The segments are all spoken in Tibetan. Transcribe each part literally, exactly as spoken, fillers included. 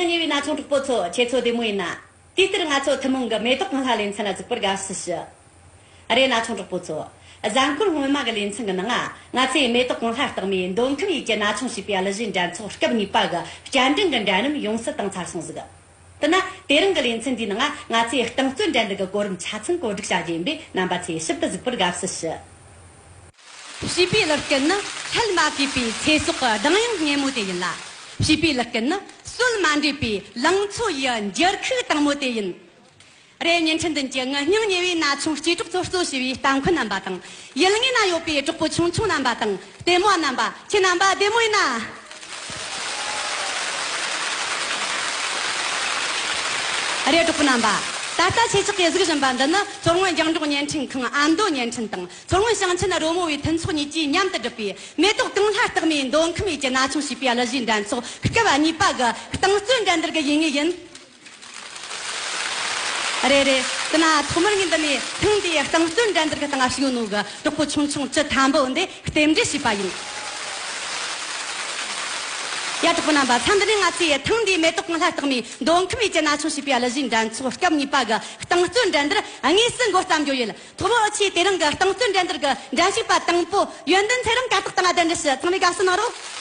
ཉེ་བའི་ན་ཆུང་གྲོགས་པོ་ཚོ། ཁྱེད་ཚོ་བདེ་མོ་ཡིན་ན། དུས་ལྟར་ང་ཚོ་ཐུན་མོང་གི་མེ་ཏོག་གང་ལྷ་ལེ་ཚན་ལ་གཟིགས་པར་དགའ་བསུ་ཞུ། རེད། ན་ཆུང་གྲོགས་པོ་ཚོ། གཟའ་འཁོར་སྔོན་མ་གི་ལེ་ཚན་གྱི་ནང་ང་ང་ཚོས་མེ་ཏོག་གང་ལྷ་རྟགས་མའི་མདོ་ཁམས་ཡུལ་གྱི་ན་ཆུང་ཞེས་པའི་གླུ་གཞས་འགྲན་ཚོགས་སྐབས་གཉིས་པ་གི་བསྐྱར་འགྲན་གྱི་འགྲན་རིམ་ཡོངས་སུ་བཏང་ཚར་སོང་ཟིག། དེ་ན་དེ་རིང་གི་ལེ་ཚན་འདིའི་ནང་ང་ང་ཚོས་རྟིང་རྩོད་འགྲན་བསྡུར་གྱི་གོ་རིམ་ཆ་ཚང་བཀོད་སྒྲིག་བྱ་རྒྱུ་ཡིན་པས། རྣམ་པ་ཚོས་ཞིབ་ཏུ་གཟིགས་པར་དགའ་བསུ་ཞུ། བྱིས་པའི་གླུ་སྐད་ནི་ལྷད་མ་གོས་པའི་ཚེ་སྲོག་གི་གདངས་དབྱངས་སྙན་མོ་དེ་ཡིན་ལ། བྱིས་པའི་གླུ་སྐད་ནི་སྲོལ་མ་འདྲེས་པའི་ལང་ཚོ་ཡི་འགྱུར་ཁུག་དྭངས་མོ་དེ་ཡིན། རེད། བརྙན་འཕྲིན་མདུན་གྱི་ངའི་སྙིང་ཉེ་བའི་ན་ཆུང་གཅེས་གྲོགས་ཚོ། གཙོ་བྱས་པའི་ལྟ་མཁན་རྣམ་པ་དང་། ཡུལ་དངོས་ན་ཡོད་པའི་གྲོགས་པོ་ཆུང་ཆུང་རྣམ་པ་དང་། ལྟད་མོ་བ་རྣམ་པ། ཁྱེད་རྣམ་པ་བདེ་མོ་ཡིན་ན། རེད། གྲོགས་པོ་རྣམ་པ། ད་ལྟ་ཁྱེད་ཅག་གིས་གཟིགས་བཞིན་པ་འདི་ནི་མཚོ་སྔོན་རྒྱང་སྒྲོག་བརྙན་འཕྲིན་ཁང་ཨ་མདོ་བརྙན་འཕྲིན་དང་། མཚོ་སྔོན་ཞིང་ཆེན་རོལ་མོ་བའི་མཐུན་ཚོགས་གཉིས་ཀྱིས་མཉམ་དུ་བསྒྲུབས་པའི་མེ་ཏོག་གང་ལྷ་རྟགས་མའི་མདོ་ཁམས་ཡུལ་གྱི་ན་ཆུང་ཞེས་པའི་གླུ་གཞས་འགྲན་ཚོགས་སྐབས་གཉིས་པ་གི་རྟིང་རྩོད་འགྲན་བསྡུར་གྱི་ཡུལ་དངོས་ཡིན། རེད་རེད། དེ་ན་ཐོག་མར་ངས་འདི་ནས་ཐེངས་འདིའི་རྟིང་རྩོད་འགྲན་བསྡུར་གྱི་སྟེང་ཞུགས་ནོ་གི་གྲོགས་པོ་ཆུང་ཆུང་བཅུ་ཐམ་པོ་འདི་རྟེན་འབྲེལ་ཞུས་པ་ཡིན། ཡ། གྲོགས་པོ་རྣམ་པ། མཚམས་འདི་ནས་ང་ཚོས་ཐེངས་འདིའི་མེ་ཏོག་གང་ལྷ་རྟགས་མའི་མདོ་ཁམས་ཡུལ་གྱི་ན་ཆུང་ཞེས་པའི་གླུ་གཞས་འགྲན་ཚོགས་སྐབས་གཉིས་པ་གི་རྟིང་རྩོད་འགྲན་བསྡུར་དངོས་སུ་འགོ་བརྩམ་རྒྱུ་ཡིན། ཐོག་མར་འུ་ཆོས་དེ་རིང་གི་རྟིང་རྩོད་འགྲན་བསྡུར་གྱི་འགྲན་ཞུགས་པ་དང་པོ་ཡོན་ཏན་ཚེ་རིང་གར་སྟེགས་སྟེང་ང་གདན་འདྲེན་ཞུ། ཚང་མས་དགའ་བསུ་གནང་རོགས།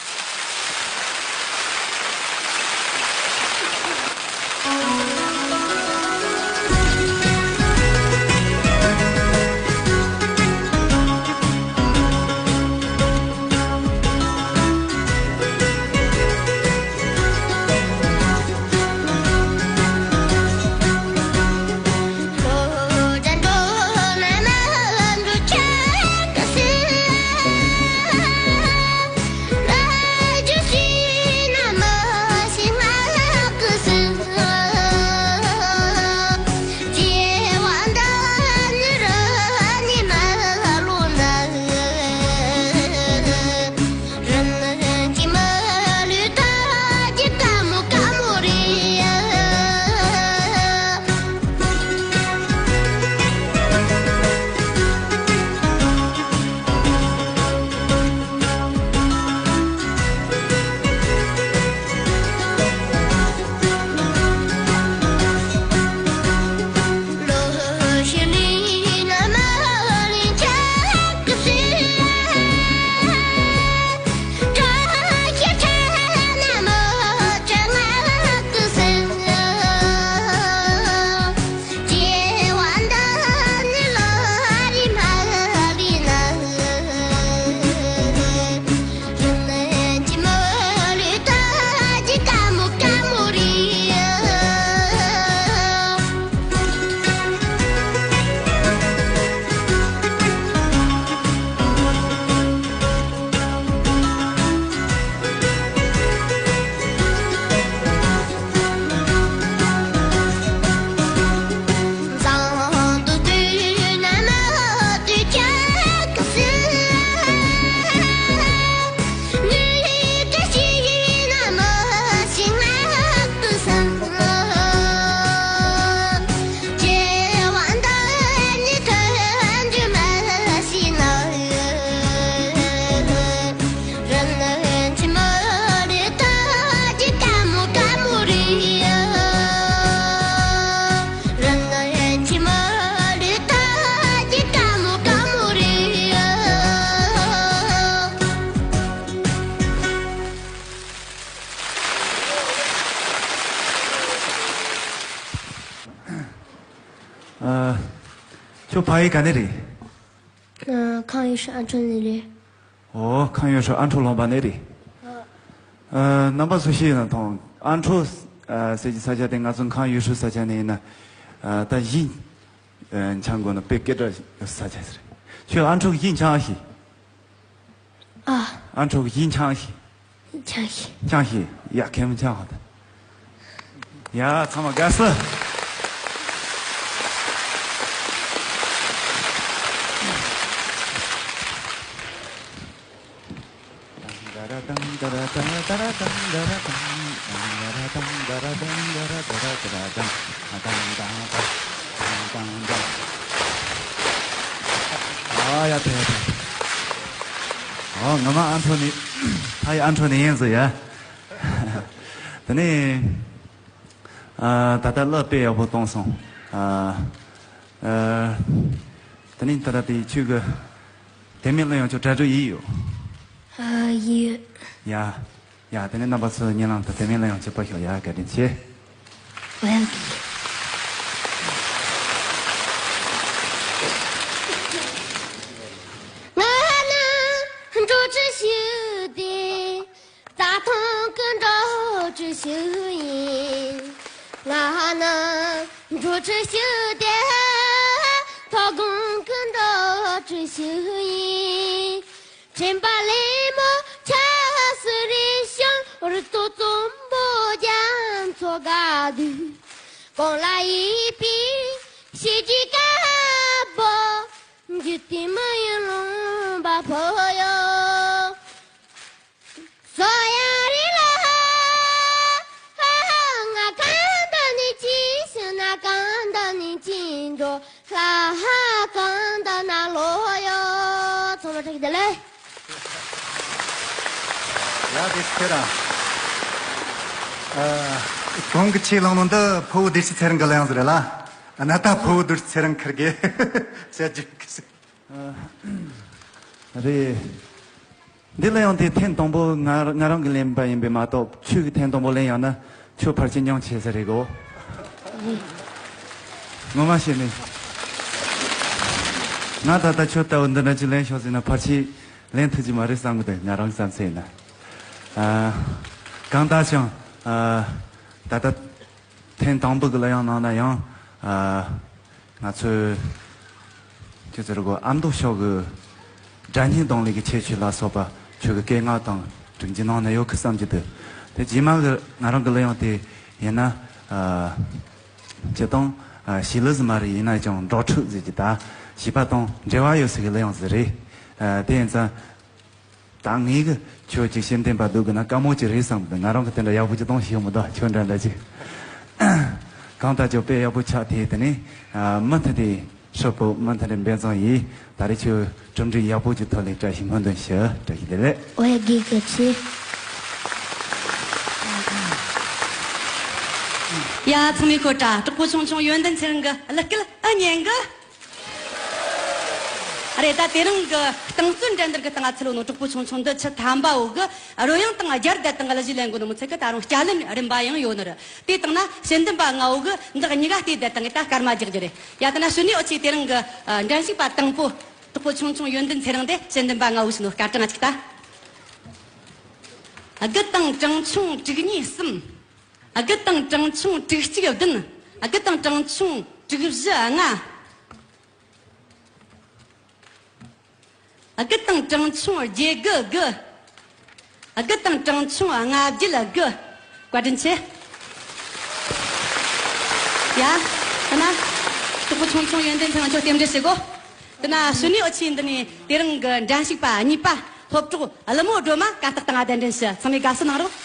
ཨ། ཁྱོད་ཕ་ཡུལ་ག་ནས་རེད། ཨ། ཁམས་ཡུལ་ཤུལ་ཨ་འཕྲོག་ནས་རེད། ཨོ། ཁམས་ཡུལ་ཤུལ་ཨ་འཕྲོག་ལུང་པ་ནས་རེད། ཨ། རྣམ་པ་ཚོ་ཤེས་ཡོད་ན་ཐང་། ཨ་འཕྲོག་ཨ། ཟེར་གྱི་ས་ཆ་དེ་ང་ཚོ་ཁམས་ཡུལ་ཤུལ་ས་ཆ་ནས་ཡིན་ན། ཨ། ད་གཞིས་ཨ། འཆང་དགོས་ན་དཔེ་སྐད་གྲགས་ཡོད་ས་ཆ་ཟེར། ཁྱོད་ཨ་འཕྲོག་གཞིས་འཆང་ཤེས། ཨ། ཨ་འཕྲོག་གཞིས་འཆང་ཤེས། འཆང་ཤེས། འཆང་ཤེས། ཡ། གད་མོ་འཆང་ཧ་ད། ཡ། ཚང་མ་དགའ་བསུ། ཨ། ཡ། དེ་ཡ་དེ། ཨོ། ང་མ་ཨ་འཕྲོག་ནས། ཕ་ཡུལ་ཨ་འཕྲོག་ནས་ཡིན་ཟེར་ཡ། དེ་ནས། ཨ། ད་ལྟ་གླུ་དཔེ་ཡག་པོ་གཏོང་སོང་། ཨ། ཨ། དེ་ནས་ད་ལྟ་དེ་ཁྱོད་ཀྱི་དེ་མིན་གླུ་དབྱངས་ཁྱོད་གྲ་སྒྲིག་ཡིན་ཡོད། ཨ། ཡིན་ཡོད། ཡ། ཡ། དེ་ནས་རྣམ་པ་ཚོ་ཉེ་ལམ་དུ་དེ་མིན་གླུ་དབྱངས་ཁྱོད་ཕུལ་ཤོག། ཡ། བཀའ་དྲིན་ཆེ། ཝེལ་ཀམ། ང་ནི་འབྲོག་ཁྱི་ཞིག་སྟེ། རྩྭ་ཐང་གི་འབྲོག་ཁྱི་ཞིག་ཡིན། ང་ནི་འབྲོག་ཁྱི་ཞིག་སྟེ། མཐོ་སྒང་གི་འབྲོག་ཁྱི་ཞིག་ཡིན། དྲན་པ་ལེན་མོ་ཆ་སི་རེ་ཤང་རི་ཏོ་ཙོམ་པོ་རྒྱ་མཚོ་དགའ་དུས། གང་ལ་ཡིད་པའི་ཤེས་ཀྱི་དཀར་པོ། འཇིག་རྟེན་མི་ཡི་ལུང་པ་ཕོ་ཡོ། སོ་ཡ་རི་ལ་ང་གང་འདི་ནས་ཅི་ཤི་ན་གང་འདི་ནས་ཅི་འགྲོ། ལྷ་ཧ་གང་ད་ན་ལོ་ཡོ། ཚང་མ་བཀྲ་ཤིས་བདེ་ལེགས། ཡ། བདེ་སྐྱིད་ར། ཨ། གོང་གི་ཆེད་ལངས་ནོ་འདི་ཕུ་བོ་བདེ་སྐྱིད་ཚེ་རིང་གི་གླུ་དབྱངས་རེད་ལ། ཨ། ན་ད་ཕུ་བོ་བདེ་སྐྱིད་ཚེ་རིང་ཁུར་གི་བཤད་རྒྱུ་གི་ཟིག། ཨ། རེད། འདི་གླུ་དབྱངས་དེ་ཐེངས་དང་པོ་ང་ང་རང་གིས་ལེན་པ་ཡིན་པས་མ་གཏོགས། ཁྱོད་ཀྱིས་ཐེངས་དང་པོ་ལེན་ཡོང་ན་ཁྱོད་ཕལ་ཆེར་མྱོང་ཆེ་ས་རེད་གོ། ངོ་མ་བཤད་ནས། ང་ད་ལྟ་ཁྱོད་ལྟ་བུ་འདི་འདྲ་ཅིག་ལེན་ཤོག་ཟེར་ན་ཕལ་ཆེར་ལེན་ཐུབ་ཀྱི་མ་རེད་བསམ་གི་འདུག། ང་རང་བསམ་ཚུལ་ཡིན་ན། ཨ། གང་ལྟར་ཀྱང་། ཨ། ད་ལྟ་ཐེངས་དང་པོ་གི་གླུ་དབྱངས་ནང་ན་ཡང་། ཨ། ང་ཚོས་ཁྱོད་ཚོར་གོ་ཨ་མདོ་ཕྱོགས་གི་སྒྲ་སྙན་གདོང་ལེན་གྱི་ཁྱད་ཆོས་ལ་སོགས་པ་ཁྱོད་ཀྱི་སྐད་ངག་དང་སྒྲིག་གཞི་ནང་ན་ཡོད་ཁི་བསམ་གྱི་འདུག། དེ་རྗེས་མ་གི་ང་རང་གི་གླུ་དབྱངས་དེ་ཡིན་ན། ཨ། སྤྱིར་བཏང་། ཨ། གཞས་གླུ་ཟིག་མ་རེད། ཡིན་ན་ཅང་འགྲོ་འཕྲུག་ཟེར་གྱི་ད་གཞས་པ་དང་འབྲེལ་བ་ཡོད་ས་གི་གླུ་དབྱངས་ཟིག་རེད། ཨ། དེ་ཡིན་ཙང་། ད་ངས་གི་ཁྱོད་ཅིག་ཤེས་ལྡན་པ་འདུག་གི་ན་དཀའ་མོ་ཅིག་རེད་བསམ་གི། ང་རང་གི་དེ་འདྲ་ཡག་པོ་ཅིག་གཏོང་ཤེས་ཡོད་མི་འདུག། ཁྱོད་འདྲ་འདྲ་ཅིག། གང་ལྟར་ཁྱོད་དཔེ་ཡག་པོ་ཆགས་དེ། དེ་ནས། ཨ། མུ་མཐུད་དེ་ཧྲིལ་པོ་མུ་མཐུད་དེ་འབད་བརྩོན་ཡིས། ད་རེས་ཁྱོད་གྲུབ་འབྲས་ཡག་པོ་ཅིག་ཐོག་ལ་བཀྲ་ཤིས་སྨོན་འདུན་ཞུ། བཀྲ་ཤིས་བདེ་ལེགས། ཨོ་ཡ། དགེ་བའི་བཤེས། ཡ། ཚང་མས་གོ་དྲ། གྲོགས་པོ་ཆུང་ཆུང་ཡོན་ཏན་ཚེ་རིང་གི་གླུ་སྐད་ཨ་ཉན་གི། ཨ་རེད། ད་དེ་རིང་གི་རྟིང་རྩོད་འགྲན་བསྡུར་གི་སྟེང་ང་ཚུད་ལོ་ནོ་གྲོགས་པོ་ཆུང་ཆུང་འདི་ཆུ་ཐམ་པའོ་གི་རོལ་དབྱངས་དང་རྒྱལ་བསྟན་དང་གླུ་གཞས་ལེན་གོ་ནོ་མི་ཚད་གི་ད་རུང་སྐྱ་ལེན་རིམ་པ་ཡང་ཡོད་ནི་རེད། དེ་དང་ན་ཤེས་ལྡན་པ་ལྔ་བོ་གི་འདི་གཉིས་ཀ་བལྟས་བསྡད་དང་གི་ད་སྐར་མ་རྒྱག་རྒྱུ་རེད། ཡ། དེ་ན་ཞུ་ནི་ཨོ་ཆི་དེ་རིང་གི་འགྲན་ཞུགས་པ་དང་པོ་གྲོགས་པོ་ཆུང་ཆུང་ཡོན་ཏན་ཚེ་རིང་དེ་ཤེས་ལྡན་པ་ལྔ་བོ་ཞུ་ནོ་སྐར་གྲངས་གཅིག་ད། དགུ་དང་གྲངས་ཆུང་དྲུག་གཉིས་གསུམ། དགུ་དང་གྲངས་ཆུང་དྲུག་གཅིག་བདུན། དགུ་དང་གྲངས་ཆུང་དྲུག་བཞི་ལྔ། དགུ་དང་གྲངས་ཆུང་བརྒྱད་དགུ་དགུ། དགུ་དང་གྲངས་ཆུང་ལྔ་བརྒྱད་དགུ། བཀའ་དྲིན་ཆེ། ཡ། ད་ན། གྲོགས་པོ་ཆུང་ཆུང་ཡོན་ཏན་ཚེ་རིང་ཁྱོད་རྟེན་འབྲེལ་ཞུ་གོ། ད་ན་ཞུ་ནི་ཨོ་ཆི་འདི་ནས་དེ་རིང་གི་འགྲན་ཞུགས་པ་གཉིས་པ་སློབ་གྲོགས་ཀླུ་མོ་སྒྲོལ་མ་གར་སྟེགས་སྟེང་ང་གདན་འདྲེན་ཞུ། ཚང་མས་དགའ་བསུ་གནང་རོགས།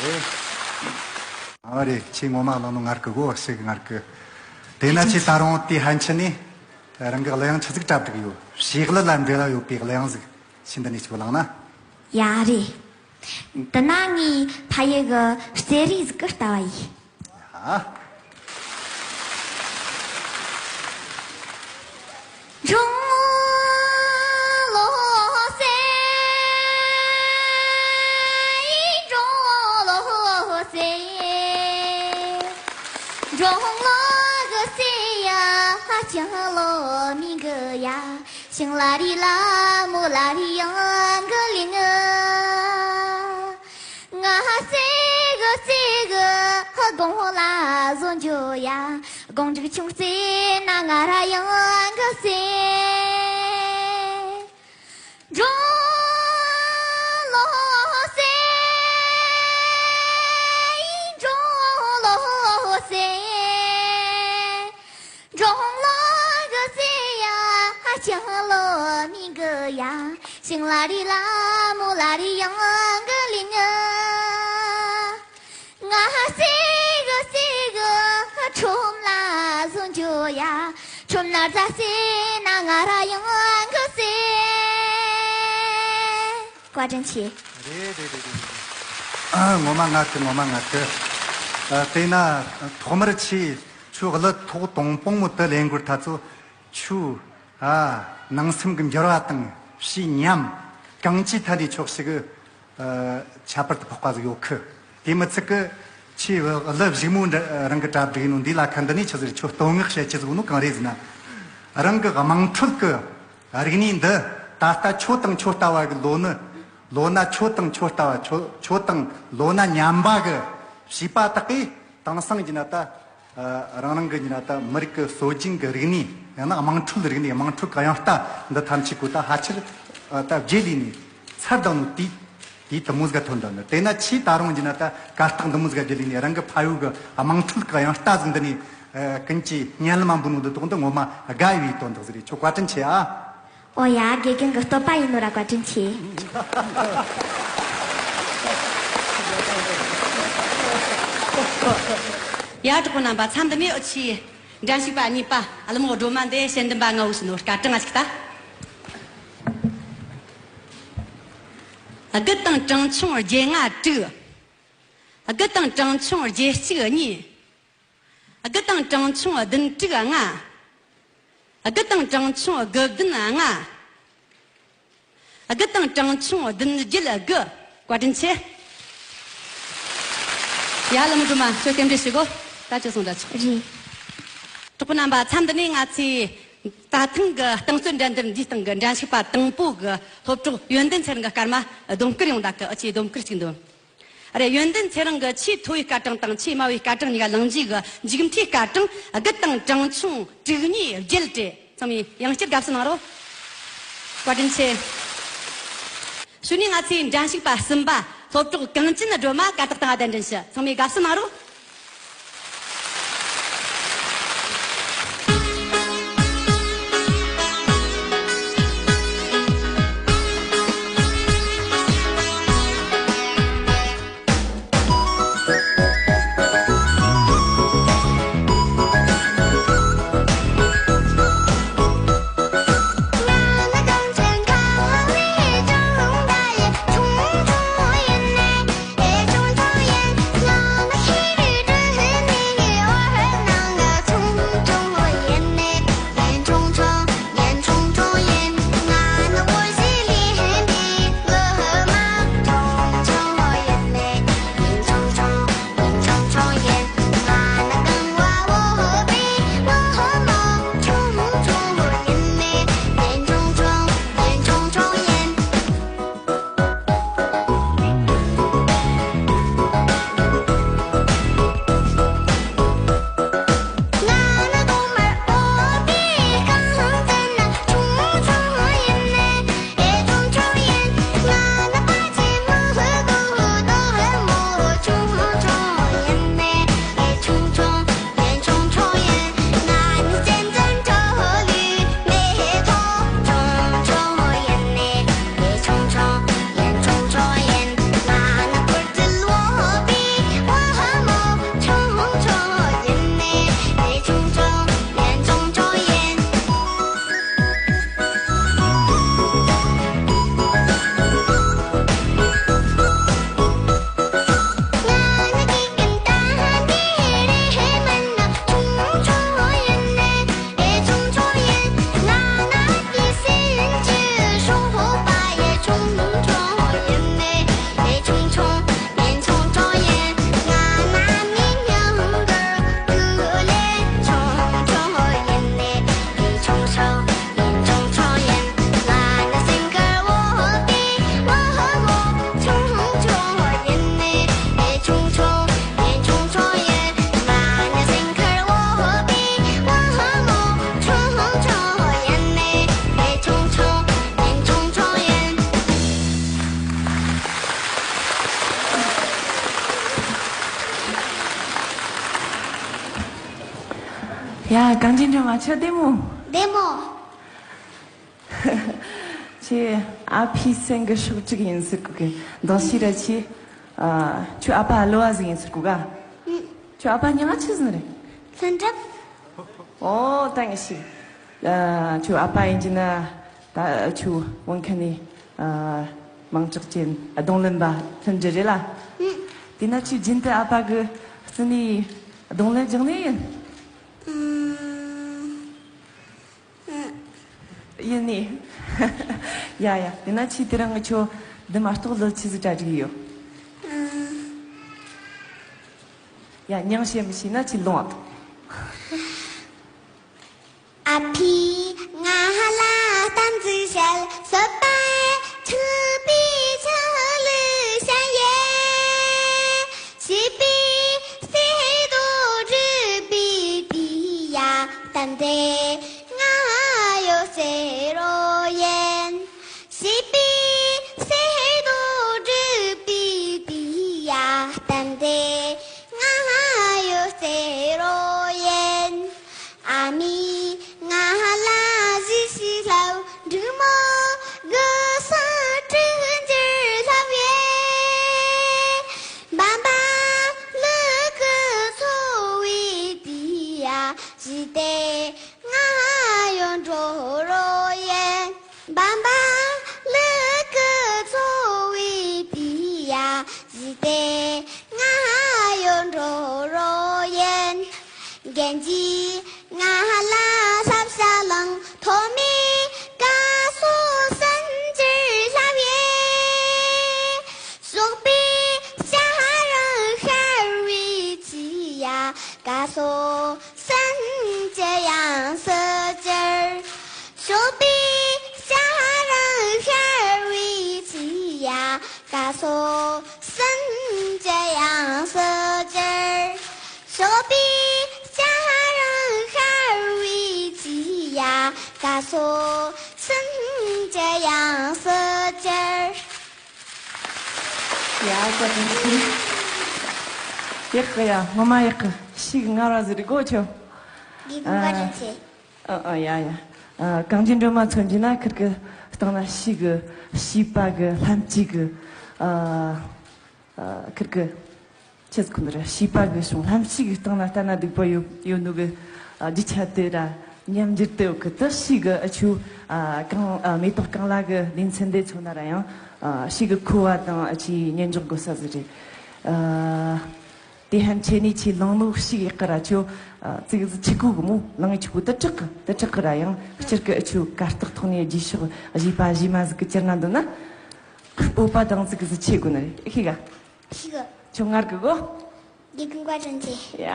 ཨ་རེད། ཁྱེད་ངོ་མ་བླངས་ནོ་ངར་གི་གོ་ཞིག་ངར་གི། དེས་ན་ཁྱེད་ད་རུང་དེའི་ཕན་ཆད་ནས་རང་གི་གླུ་དབྱངས་ཆི་ཟིག་གྲ་སྒྲིག་ཡོད། ཕྱི་གླུ་ལ་འབྲེལ་བ་ཡོད་པའི་གླུ་དབྱངས་ཟིག་ཁྱེད་འདི་ནས་ཅིག་བླངས་ན། ཡ་རེད། འདི་ན་ངས་ཕ་ཡུལ་གི་རྩེད་རིགས་ཟིག་གི་ལྟ་བ་ཡིན། ཨ། ང་སེ་གི་སེ་གི་དགོང་ལ་བཟོ་འཇོ་ཡ། དགོང་དྲུག་ཆུང་རྩེ་ན་ང་ར་ཡང་གི་སེ། འགྲོ་ལོ་སེ། འགྲོ་ལོ་སེ། འགྲོ་ལོ་གི་སེ་ཡ། ཅང་ལོ་མི་གི་ཡ། ཤིང་ལ་རི་ལ་མོ་ལ་རི་ཡང་གི་ལི་ང་། ང་སེ་གི་སེ་གི་ཁྲོམ་ལ་བཟོ་འཇོ་ཡ། ཁྲོམ་ན་རྫ་སེ་ན་ང་ར་ཡང་གི་སེ། བཀའ་དྲིན་ཆེ། རེད་རེད་རེད་རེད། ཨ་ངོ་མ་ངར་གི། ངོ་མ་ངར་གི། ཨ་དེས་ན་ཐོག་མར་ཆེ་ཆུ་གླུ་ཐོག་དང་པོ་མོ་དུ་ལེན་དགོས་ཐ་ཚོ། ཆུ། ཨ། ནང་སེམས་ཀྱི་འགྱུར་བ་དང་ཕྱིའི་ཉམས་གང་ཅིའི་ཐད་ནས་ཆོག་ཤེས་ཀྱི། ཨ། ཁྱད་པར་དུ་འཕགས་པ་ཟིག་ཡོད་ཁི། དེ་མི་ཚད་ཀི། ཆེས་གླུ་གཞུག་མོ་འདྲ་རང་གི་གྲ་སྒྲིག་ཡིན་ནོ་འདི་ལ་ཁ་འདི་ནས་ཆི་ཟིག་ཁྱོད་བསྟོད་བསྔགས་བྱེད་ཆི་ཟིག་ནོ་གང་རེད་ཟེར་ན། རང་གི་དམངས་ཁྲོད་ཀྱི་རིག་གནས་འདི་ད་ལྟ་ཁྱོད་དང་ཁྱོད་ལྟ་བ་གི་ལོ་ནི། ལོ་ན་ཁྱོད་དང་ཁྱོད་ལྟ་བ། ཁྱོད་ཁྱོད་དང་ལོ་ན་མཉམ་པ་གི་བྱིས་པ་དག་གིས་དེང་སང་གི་ན་ད། ཨ། རང་རང་གི་ཉིན་ན་ད་མི་རིགས་ཀྱི་སྲོལ་རྒྱུན་གྱི་རིག་གནས། ཡང་ན་དམངས་ཁྲོད་རིག་གནས། དམངས་ཁྲོད་ཀྱི་དབྱངས་རྟ་འདི་ཐམས་ཅད་ཀོ་ད་ཕལ་ཆེར། ཨ། ད་བརྗེད་ལས་ནས་ཚར་བཏང་ནོ་དེ། དེ་དེ་མོ་ཟིག་ག་ཐོན་བཏང་ནི། དེས་ན་ཆེས་ད་རུང་ཡིན་ན་ད་གར་སྟེགས་འདི་མོ་ཟིག་ག་བརྗེད་ལས་ནས་རང་གི་ཕ་ཡུལ་གྱི་དམངས་ཁྲོད་ཀྱི་དབྱངས་རྟ་ཟིག་འདི་ནས། ཨ། ཀུན་གྱིས་སྙན་ལམ་འབུལ་ནོ་འདི་དོག་འདི་ངོ་མ་དགའ་བའི་དོན་དག་ཟིག་རེད། ཁྱོད་བཀའ་དྲིན་ཆེ་ཨ། ཨོ་ཡ། དགེ་རྒན་གི་བསྟོད་པ་ཡིན་ནོ་ར། བཀའ་དྲིན་ཆེ། ཡ། གྲོགས་པོ་རྣམ་པ། མཚམས་འདི་ནས་འུ་ཆོའི་འགྲན་ཞུགས་པ་གཉིས་པ་ཀླུ་མོ་སྒྲོལ་མ་འདི་དཔྱད་འདེམས་པ་ལྔ་བོས་ཞུས་ནོ་སྐར་གྲངས་ང་ཞིག་ལྟ། དགུ་དང་གྲངས་ཆུང་བརྒྱད་ལྔ་དྲུག་དགུ་དང་གྲངས་ཆུང་བརྒྱད་གཅིག་གཉིས། དགུ་དང་གྲངས་ཆུང་བདུན་དྲུག་ལྔ། དགུ་དང་གྲངས་ཆུང་དགུ་བདུན་ལྔ། དགུ་དང་གྲངས་ཆུང་བདུན་བརྒྱད་དགུ། བཀའ་དྲིན་ཆེ། ཡ། ཀླུ་མོ་སྒྲོལ་མ། ཁྱོད་རྟེན་འབྲེལ་ཞུ་གོ། ད་ཁྱོད་སོང་འདྲ་ཆོག། རེད། གྲོགས་པོ་རྣམ་པ། མཚམས་འདི་ནས་ང་ཚོས་ད་ཐེངས་ཀྱི་རྟིང་རྩོད་འགྲན་བསྡུར་འདིའི་སྟེང་གི་འགྲན་ཞུགས་པ་དང་པོ་གི་སློབ་གྲོགས་ཡོན་ཏན་ཚེ་རིང་གི་སྐར་མ་སྡོམ་སྐུར་ཡོང་ད་གི། འུ་ཆོས་སྡོམ་སྐུར་གཅིག་འདོན། རེད། ཡོན་ཏན་ཚེ་རིང་གི་ཆེས་མཐོ་བའི་སྐར་གྲངས་དང་ཆེས་དམའ་བའི་སྐར་གྲངས་གཉིས་ཀ་བླངས་རྗེས་ཀྱི་མཇུག་མཐའི་སྐར་གྲངས་དགུ་དང་གྲངས་ཆུང་དྲུག་གཉིས་བརྒྱད་རེད། ཚང་མས་ཡང་བསྐྱར་དགའ་བསུ་གནང་རོགས། བཀའ་དྲིན་ཆེ། གཞུག་ནས་ང་ཚོའི་འགྲན་ཞུགས་པ་གསུམ་པ་སློབ་གྲོགས་གངས་ཅན་སྒྲོལ་མ་གར་སྟེགས་སྟེང་གདན་འདྲེན་ཞུ། ཚང་མས་དགའ་བསུ་གནང་རོགས། ཡ། གངས་ཅན་སྒྲོལ་མ་ཁྱོད་བདེ་མོ། བདེ་མོ། ཁྱེད་ཨ་ཕའི་སེམས་གི་སྲོག་གཅིག་ཡིན་ཟེར་གོ་གི། མདང་ཕྱི་ར་ཁྱེད། ཨ། ཁྱོད་ཨ་ཕ་གླུ་བ་ཟིག་ཡིན་ཟེར་གོ་ག། ཨུ། ཁྱོད་ཨ་ཕ་མྱིང་ང་ཆི་ཟིག་རེད། ལྷུན་གྲུབ། ཨོ་ད་ངས་ཤེས། ཨ། ཁྱོད་ཨ་ཕ་ཡིན་གྱི་ན། ད་ཁྱོད་བོད་མཁན་ནས། ཨ། མིང་གྲགས་ཅན་རྡུང་ལེན་པ་ལྷུན་གྲུབ་རེད་ལ། ཨུ། དེས་ན་ཁྱོད་རྒྱུན་དུ་ཨ་ཕ་གི་རྩིབ་ནས་རྡུང་ལེན་རྒྱག་ནི་ཡིན། ཨུ། ཡིན་ནི། ཡ་ཡ། དེས་ན་ཁྱོད་དེ་རིང་ངི་ཁྱོད་འདི་མ་གཏོགས་གླུ་ཆི་ཟིག་གྲ་སྒྲིག་ཡོད། ཡ། མྱིང་བཤད་མི་ཤེས་ན་ཁྱོད་ལོངས་ཨ། ཨ་ཕས་ང་ལ་གཏམ་ཅིག་བཤད། སྲིད་པའི་འཁྲུལ་པའི་ཆ་ལུགས་བཤད་ཡས། བྱིས་པའི་སྲིད་དོ་སྒྲུབ་པའི་དུས་ཡ་གཏམ་དེ་ང་ཡོད་ཟེར་རོ་ཡིན། བྱིས་པའི་སྲིད་དོ་སྒྲུབ་པའི་དུས་ཡ་གཏམ་དེ་ང་ཡོད་ཟེར་རོ་ཡིན། ཨ་མས་ང་ལ་གཞས་ཤིག་ལྷབ། འབྲུག་མོ་གི་སང་སྤྲུག་འགྱུར་ལྷབ་ཡས། འབའ་འབའ་ལུག་གི་འཚོ་བའི་དུས་ཡ་གཞས་དེ་ང་ཡོད་འགྲོ་རོ་ཡིན། འབའ་འབའ་ལུག་གི་འཚོ་བའི་དུས་ཡ་གཞས་དེ་ང་ཡོད་འགྲོ་རོ་ཡིན། རྒན་གྱིས་ང་ལ་ལྷབ་བྱ་ལང་ཐོག་མའི་ཀ་སོ་གསུམ་གྱུར་ལྷབ་ཡས། ཞོགས་པའི་སྐྱ་རེངས་ཤར་བའི་དུས་ཡ་ཀ་སོ་གསུམ་གྱི་དབྱངས་སུ་གྱུར། ཞོགས་པའི་སྐྱ་རེངས་ཤར་བའི་དུས་ཡ་ཀ་སོ་གསུམ་གྱི་དབྱངས་སུ་གྱུར། ཞོགས་པའི་སྐྱ་རེངས་ཤར་བའི་དུས་ཡ་ཀ་སོ་གསུམ་གྱི་དབྱངས་སུ་གྱུར། ཡ། བཀའ་དྲིན་ཆེ། ཡག་གི་ཡ། ངོ་མ་ཡག་གི། ཤིག་ངར་བ་ཟིག་རེད་གོ་ཁྱོད། དགེ་རྒན་བཀའ་དྲིན་ཆེ། ཨ་ཨ་ཡ་ཡ། ཨ། གངས་ཅན་སྒྲོལ་མ་མཚོན་རྒྱུ་ན་ཁིར་གི་སྟེང་ན་ཤིག་གི་བྱིས་པ་གི་ལྷན་སྐྱེས་གི། ཨ་ཨ་ཁིར་གི་ཆི་ཟིག་གོ་ནི་རེད། བྱིས་པ་གི་བྱུང་ལྷན་སྐྱེས་གི་སྟེང་ན་ལྟ་ན་སྡུག་པོ་ཡོད་ཡོད་ནོ་གི། ཨ། རྒྱུ་ཆ་དེ་ར་མཉམ་འགྱུར་དེ་ཡོད་གི། དེ་ཤིག་གི་ཨ་ཆུ། ཨ། གངས། ཨ། མེ་ཏོག་གངས་ལ་གི་ལེ་ཚན་དེ་མཚོན་ན་ར་ཡང་། ཨ། ཤིག་གི་ཁུ་བ་དང་ཨ་ཆི་ཉན་འཇོག་དགོས་ས་ཟིག་རེད། ཨ། དེ་ཧན་ཆེ་ནི་ཆི་ལང་ནོ་ཤིག་ཡག་གི་ར་ཆུ། ཨ། ཙིག་ཟིག་ཆི་གུ་གི་མོ་ལང་ཆི་གུ་དེ་དྲག་གི། དེ་དྲག་གི་ར་ཡང་སྤྱིར་གི་ཨ་ཆུ་གར་སྟེགས་ཐོག་ནས་རྗེས་ཕྱོགས་གཞས་པ་གཞས་མ་ཟིག་གི་ཅིར་ན་འདོད་ན། སྤོབས་པ་དང་ཙིག་ཟིག་ཆེ་དགོས་ནི་རེད། ཤེས་ག་ཤེས་གི་ཁྱོད་ངར་གི་གོ། དགེ་རྒན་བཀའ་དྲིན་ཆེ། ཡ།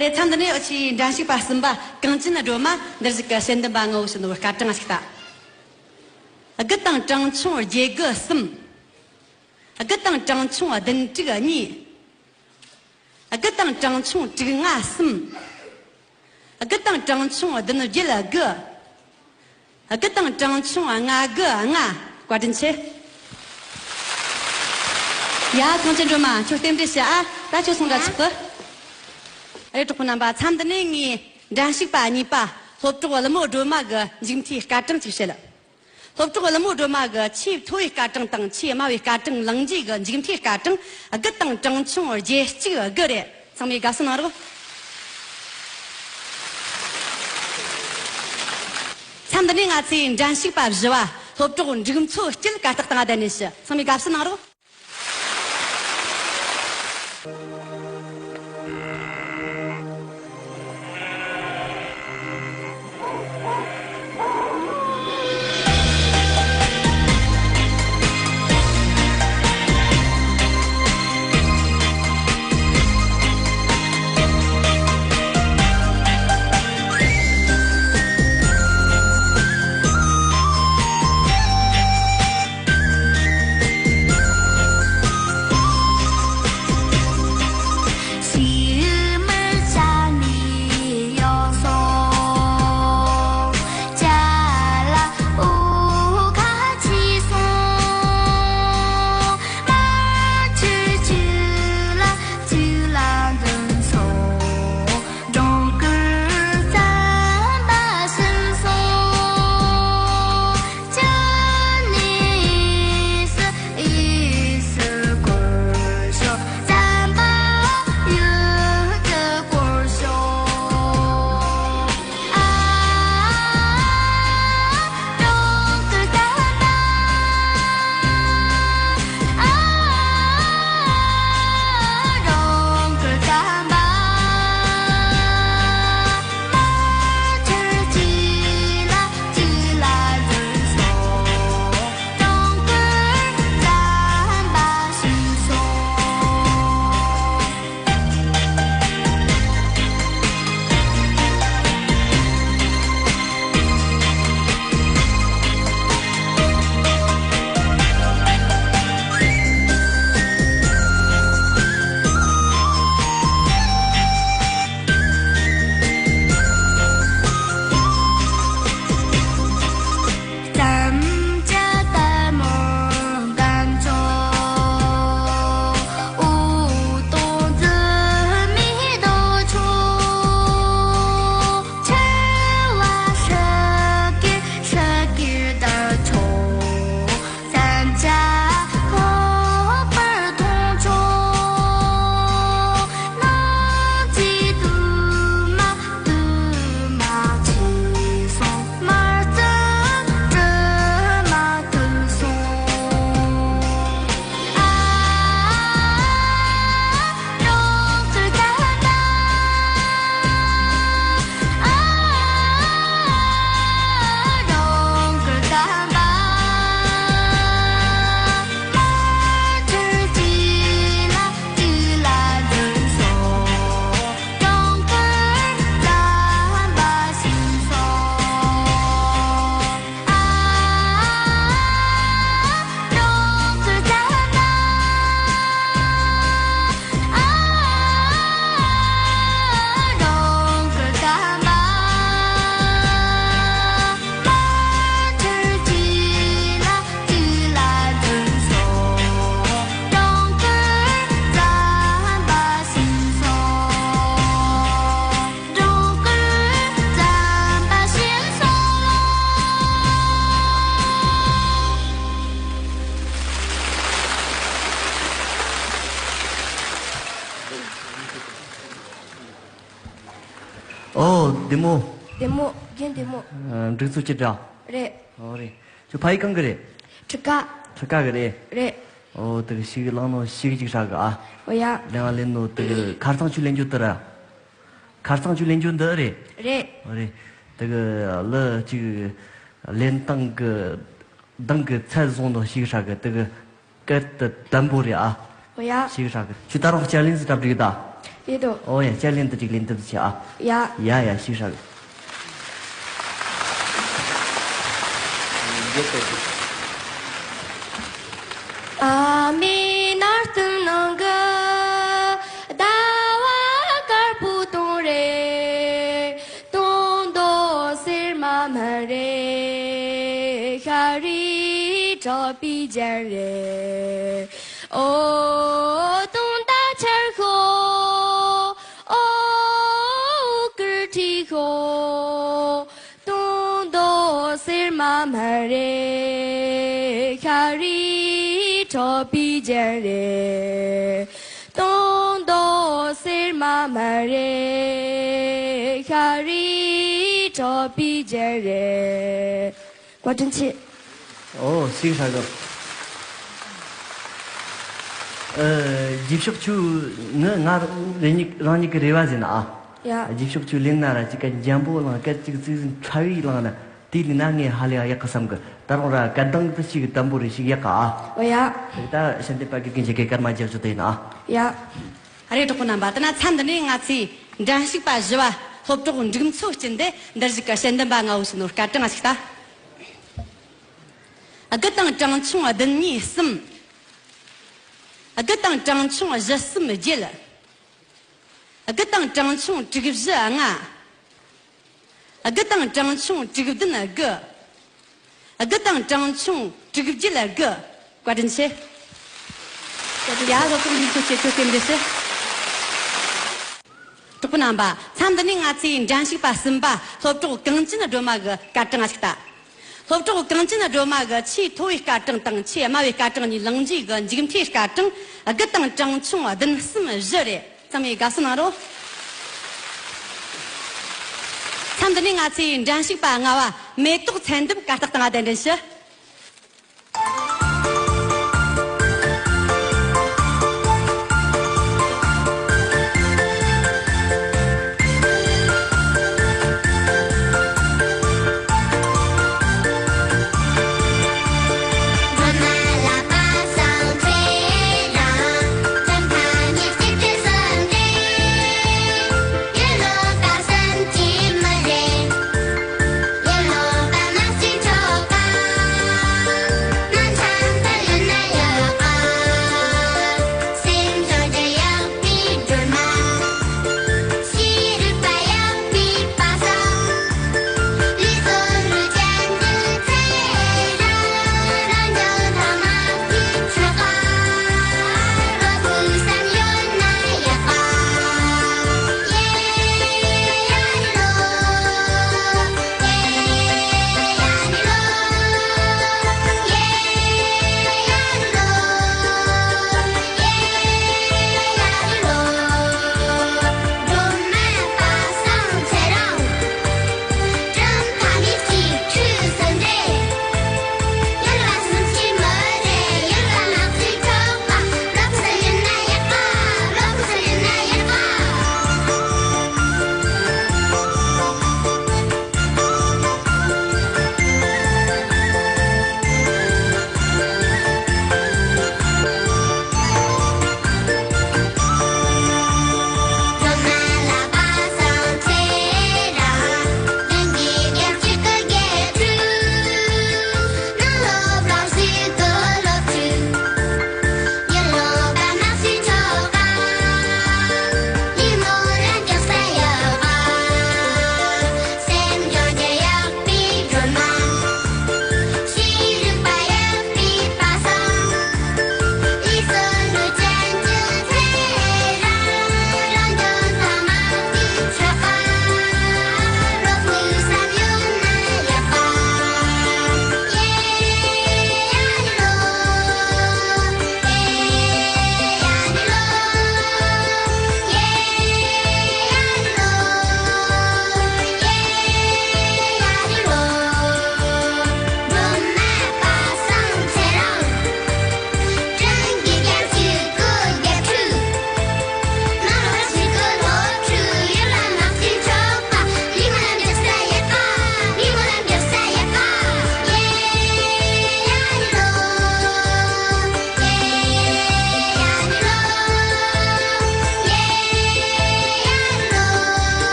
རེད། མཚམས་འདི་ནས་འུ་ཆོའི་འགྲན་ཞུགས་པ་གསུམ་པ་གངས་ཅན་སྒྲོལ་མ་འདིར་བཞུགས་ཀྱི་དཔྱད་འདེམས་པ་ངོ་བོ་ཞིག་ནོར་སྐར་གྲངས་ཤིག་ལྟ། དགུ་དང་གྲངས་ཆུང་བརྒྱད་དགུ་གསུམ། དགུ་དང་གྲངས་ཆུང་བདུན་དྲུག་གཉིས། དགུ་དང་གྲངས་ཆུང་དྲུག་ལྔ་གསུམ། དགུ་དང་གྲངས་ཆུང་བདུན་བརྒྱད་དགུ། དགུ་དང་གྲངས་ཆུང་ལྔ་དགུ་ལྔ། བཀའ་དྲིན་ཆེ། ཡ། གངས་ཅན་སྒྲོལ་མ་ཁྱོད་རྟེན་འབྲེལ་བྱ་ཨ། ད་ཁྱོད་སོང་འདྲ་ཆོག་གི། རེད། གྲོགས་པོ་རྣམ་པ། མཚམས་འདི་ནས་ངས་འགྲན་ཞུགས་པ་གཉིས་པ་སློབ་གྲོགས་ཀླུ་མོ་སྒྲོལ་མ་གི་མཇུག་མཐའི་སྐར་གྲངས་ཅིག་བཤད། སློབ་གྲོགས་ཀླུ་མོ་སྒྲོལ་མ་གི་ཆེས་མཐོ་བའི་སྐར་གྲངས་དང་ཆེས་དམའ་བའི་སྐར་གྲངས་ལང་རྒྱུ་གི་མཇུག་མཐའི་སྐར་གྲངས་དགུ་དང་གྲངས་ཆུང་བརྒྱད་གཅིག་དགུ་རེད། ཚང་མས་དགའ་བསུ་གནང་རོགས། མཚམས་འདི་ནས་ང་ཚོའི་འགྲན་ཞུགས་པ་བཞི་བ་སློབ་གྲོགས་འབྲུག་མཚོ་སྐྱིད་གར་སྟེགས་སྟེང་བསྡད་ནས་ཞུ། ཚང་མས་དགའ་བསུ་གནང་རོགས། བདེ་མོ། བདེ་མོ། རྒན་བདེ་མོ། ཨ། འགྲིག་ཚུལ་ཅི་འདྲ། རེད། ཨོ་རེད། ཁྱོད་ཕ་ཡུལ་གང་གི་རེད། ཁྲི་ཀ། ཁྲི་ཀ་གི་རེད། རེད། ཨོ་དེ་གི་ཤིག་བླངས་ནོ་ཤིག་ཅིག་ཧྲ་གི་ཨ། ཨོ་ཡ། ལེན་ཨ་ལེན་ནོ་དེ་གི་ཁ་རྩང་ཆུ་ལེན་རྒྱུ་དེ་ར། ཁ་རྩང་ཆུ་ལེན་རྒྱུ་འདི་རེད། རེད། ཨོ་རེད། དེ་གི་ལི་ཅིག་ལེན་སྟངས་གི་གདང་གི་ཚད་བཟུང་ནོ་ཤིག་ཧྲ་གི་དེ་གི། སྐད་དེ་དམ་པོ་རེད་ཨ། ཨོ་ཡ། ཤིག་ཧྲ་གི། ཁྱོད་ད་རུང་སྐྱ་ལེན་ཟིག་གྲབས་འགྲིག་ད། ཡེ་དོ། ཨོ་ཡ། སྐྱ་ལེན་དུ་ཅིག་ལེན་ཐུབ་ཟིག་བྱེད་ཨ། ཡ། ཡ་ཡ། ཤིག་ཧྲ་གི། ཨ་མའི་ནར་སྟོན་ནང་གི་ཟླ་བ་དཀར་པོ་དོང་རེད། དོང་དོ་སེར་མ་མ་རེད། ཤ་རི་གྲོགས་པའི་རྒྱན་རེད། ཨོ་དོང་ད་ཆར་ཤོ། ཨོ་ཀིར་ཁྲི་ཤོ། དོང་དོ་སེར་མ་མ་རེད། ཤ་རི་གྲོགས་པའི་རྒྱན་རེད། དོང་དོ་སེར་མ་མ་རེད། ཤ་རི་གྲོགས་པའི་རྒྱན་རེད། བཀའ་དྲིན་ཆེ། ཨོ་ཤིག་ཧྲ་གི། ཨ། རྗེས་ཕྱོགས་ཆུ་ནི་ང་རང་ཉིད་རང་ཉིད་ཀྱི་རེ་བ་ཟིན་ཨ། ཡ། རྗེས་ཕྱོགས་ཆུ་ལེན་ན་ར་ཅིག་ག་འཇམ་པོ་བླངས་སྐད་ཅིག་ཙིག་ཙིག་ཕྲ་བའི་བླངས་ན། དེ་ལས་ན་ངས་ཧ་ལས་ཡག་གི་བསམ་གི། ད་རུང་ར་སྐད་གདངས་དེ་ཞིག་དམ་པོ་རེ་ཞིག་ཡག་ག་ཨ། ཨོ་ཡ། དེ་ད་ཞལ་འདེབས་པ་དགེ་རྒན་ཞིག་གི་སྐར་མ་རྒྱག་རྒྱུ་དེ་ཡིན་ཨ། ཡ། ཨ་རེ་གྲོགས་པོ་རྣམ་པ། དེ་ན་མཚམས་འདི་ནས་ང་ཚོས་འགྲན་ཞུགས་པ་བཞི་བ་སློབ་གྲོགས་འབྲུག་མཚོ་སྐྱིད་འདི་འདིར་བཞུགས་ཀྱི་དཔྱད་འདེམས་པ་ལྔ་བོ་ཞུ་ནོར་སྐར་གྲངས་ཤིག་ལྟ། དགུ་དང་གྲངས་ཆུང་བདུན་གཉིས་གསུམ། དགུ་དང་གྲངས་ཆུང་བཞི་གསུམ་བརྒྱད། དགུ་དང་གྲངས་ཆུང་དྲུག་བཞི་ལྔ། དགུ་དང་གྲངས་ཆུང་དྲུག་བདུན་དགུ། དགུ་དང་གྲངས་ཆུང་དྲུག་བརྒྱད་དགུ། བཀའ་དྲིན་ཆེ། ཡ། སློབ་གྲོགས་འདི་ཚོ་སྐྱེ་ཆོ་སྐྱེ་འདི་ཆེ། གྲོགས་པོ་རྣམ་པ། མཚམས་འདི་ནས་ང་ཚོས་འགྲན་ཞུགས་པ་གསུམ་པ་སློབ་གྲོགས་གངས་ཅན་སྒྲོལ་མ་གི་སྐར་གྲངས་ཞིག་ལྟ། སློབ་གྲོགས་གངས་ཅན་སྒྲོལ་མ་གི་ཆེས་མཐོ་བའི་སྐར་གྲངས་དང་ཆེས་དམའ་བའི་སྐར་གྲངས་གཉིས་ལེན་རྒྱུ་གི་མཇུག་མཐའི་སྐར་གྲངས་དགུ་དང་གྲངས་ཆུང་བདུན་གསུམ་བཞི་རེད། ཚང་མས་དགའ་བསུ་གནང་རོགས། མཚམས་འདི་ནས་ང་ཚོས་འགྲན་ཞུགས་པ་ལྔ་བ་མེ་ཏོག་ཚན་འདེབས་གར་སྟེགས་སྟེང་ལ་གདན་འདྲེན་ཞུ།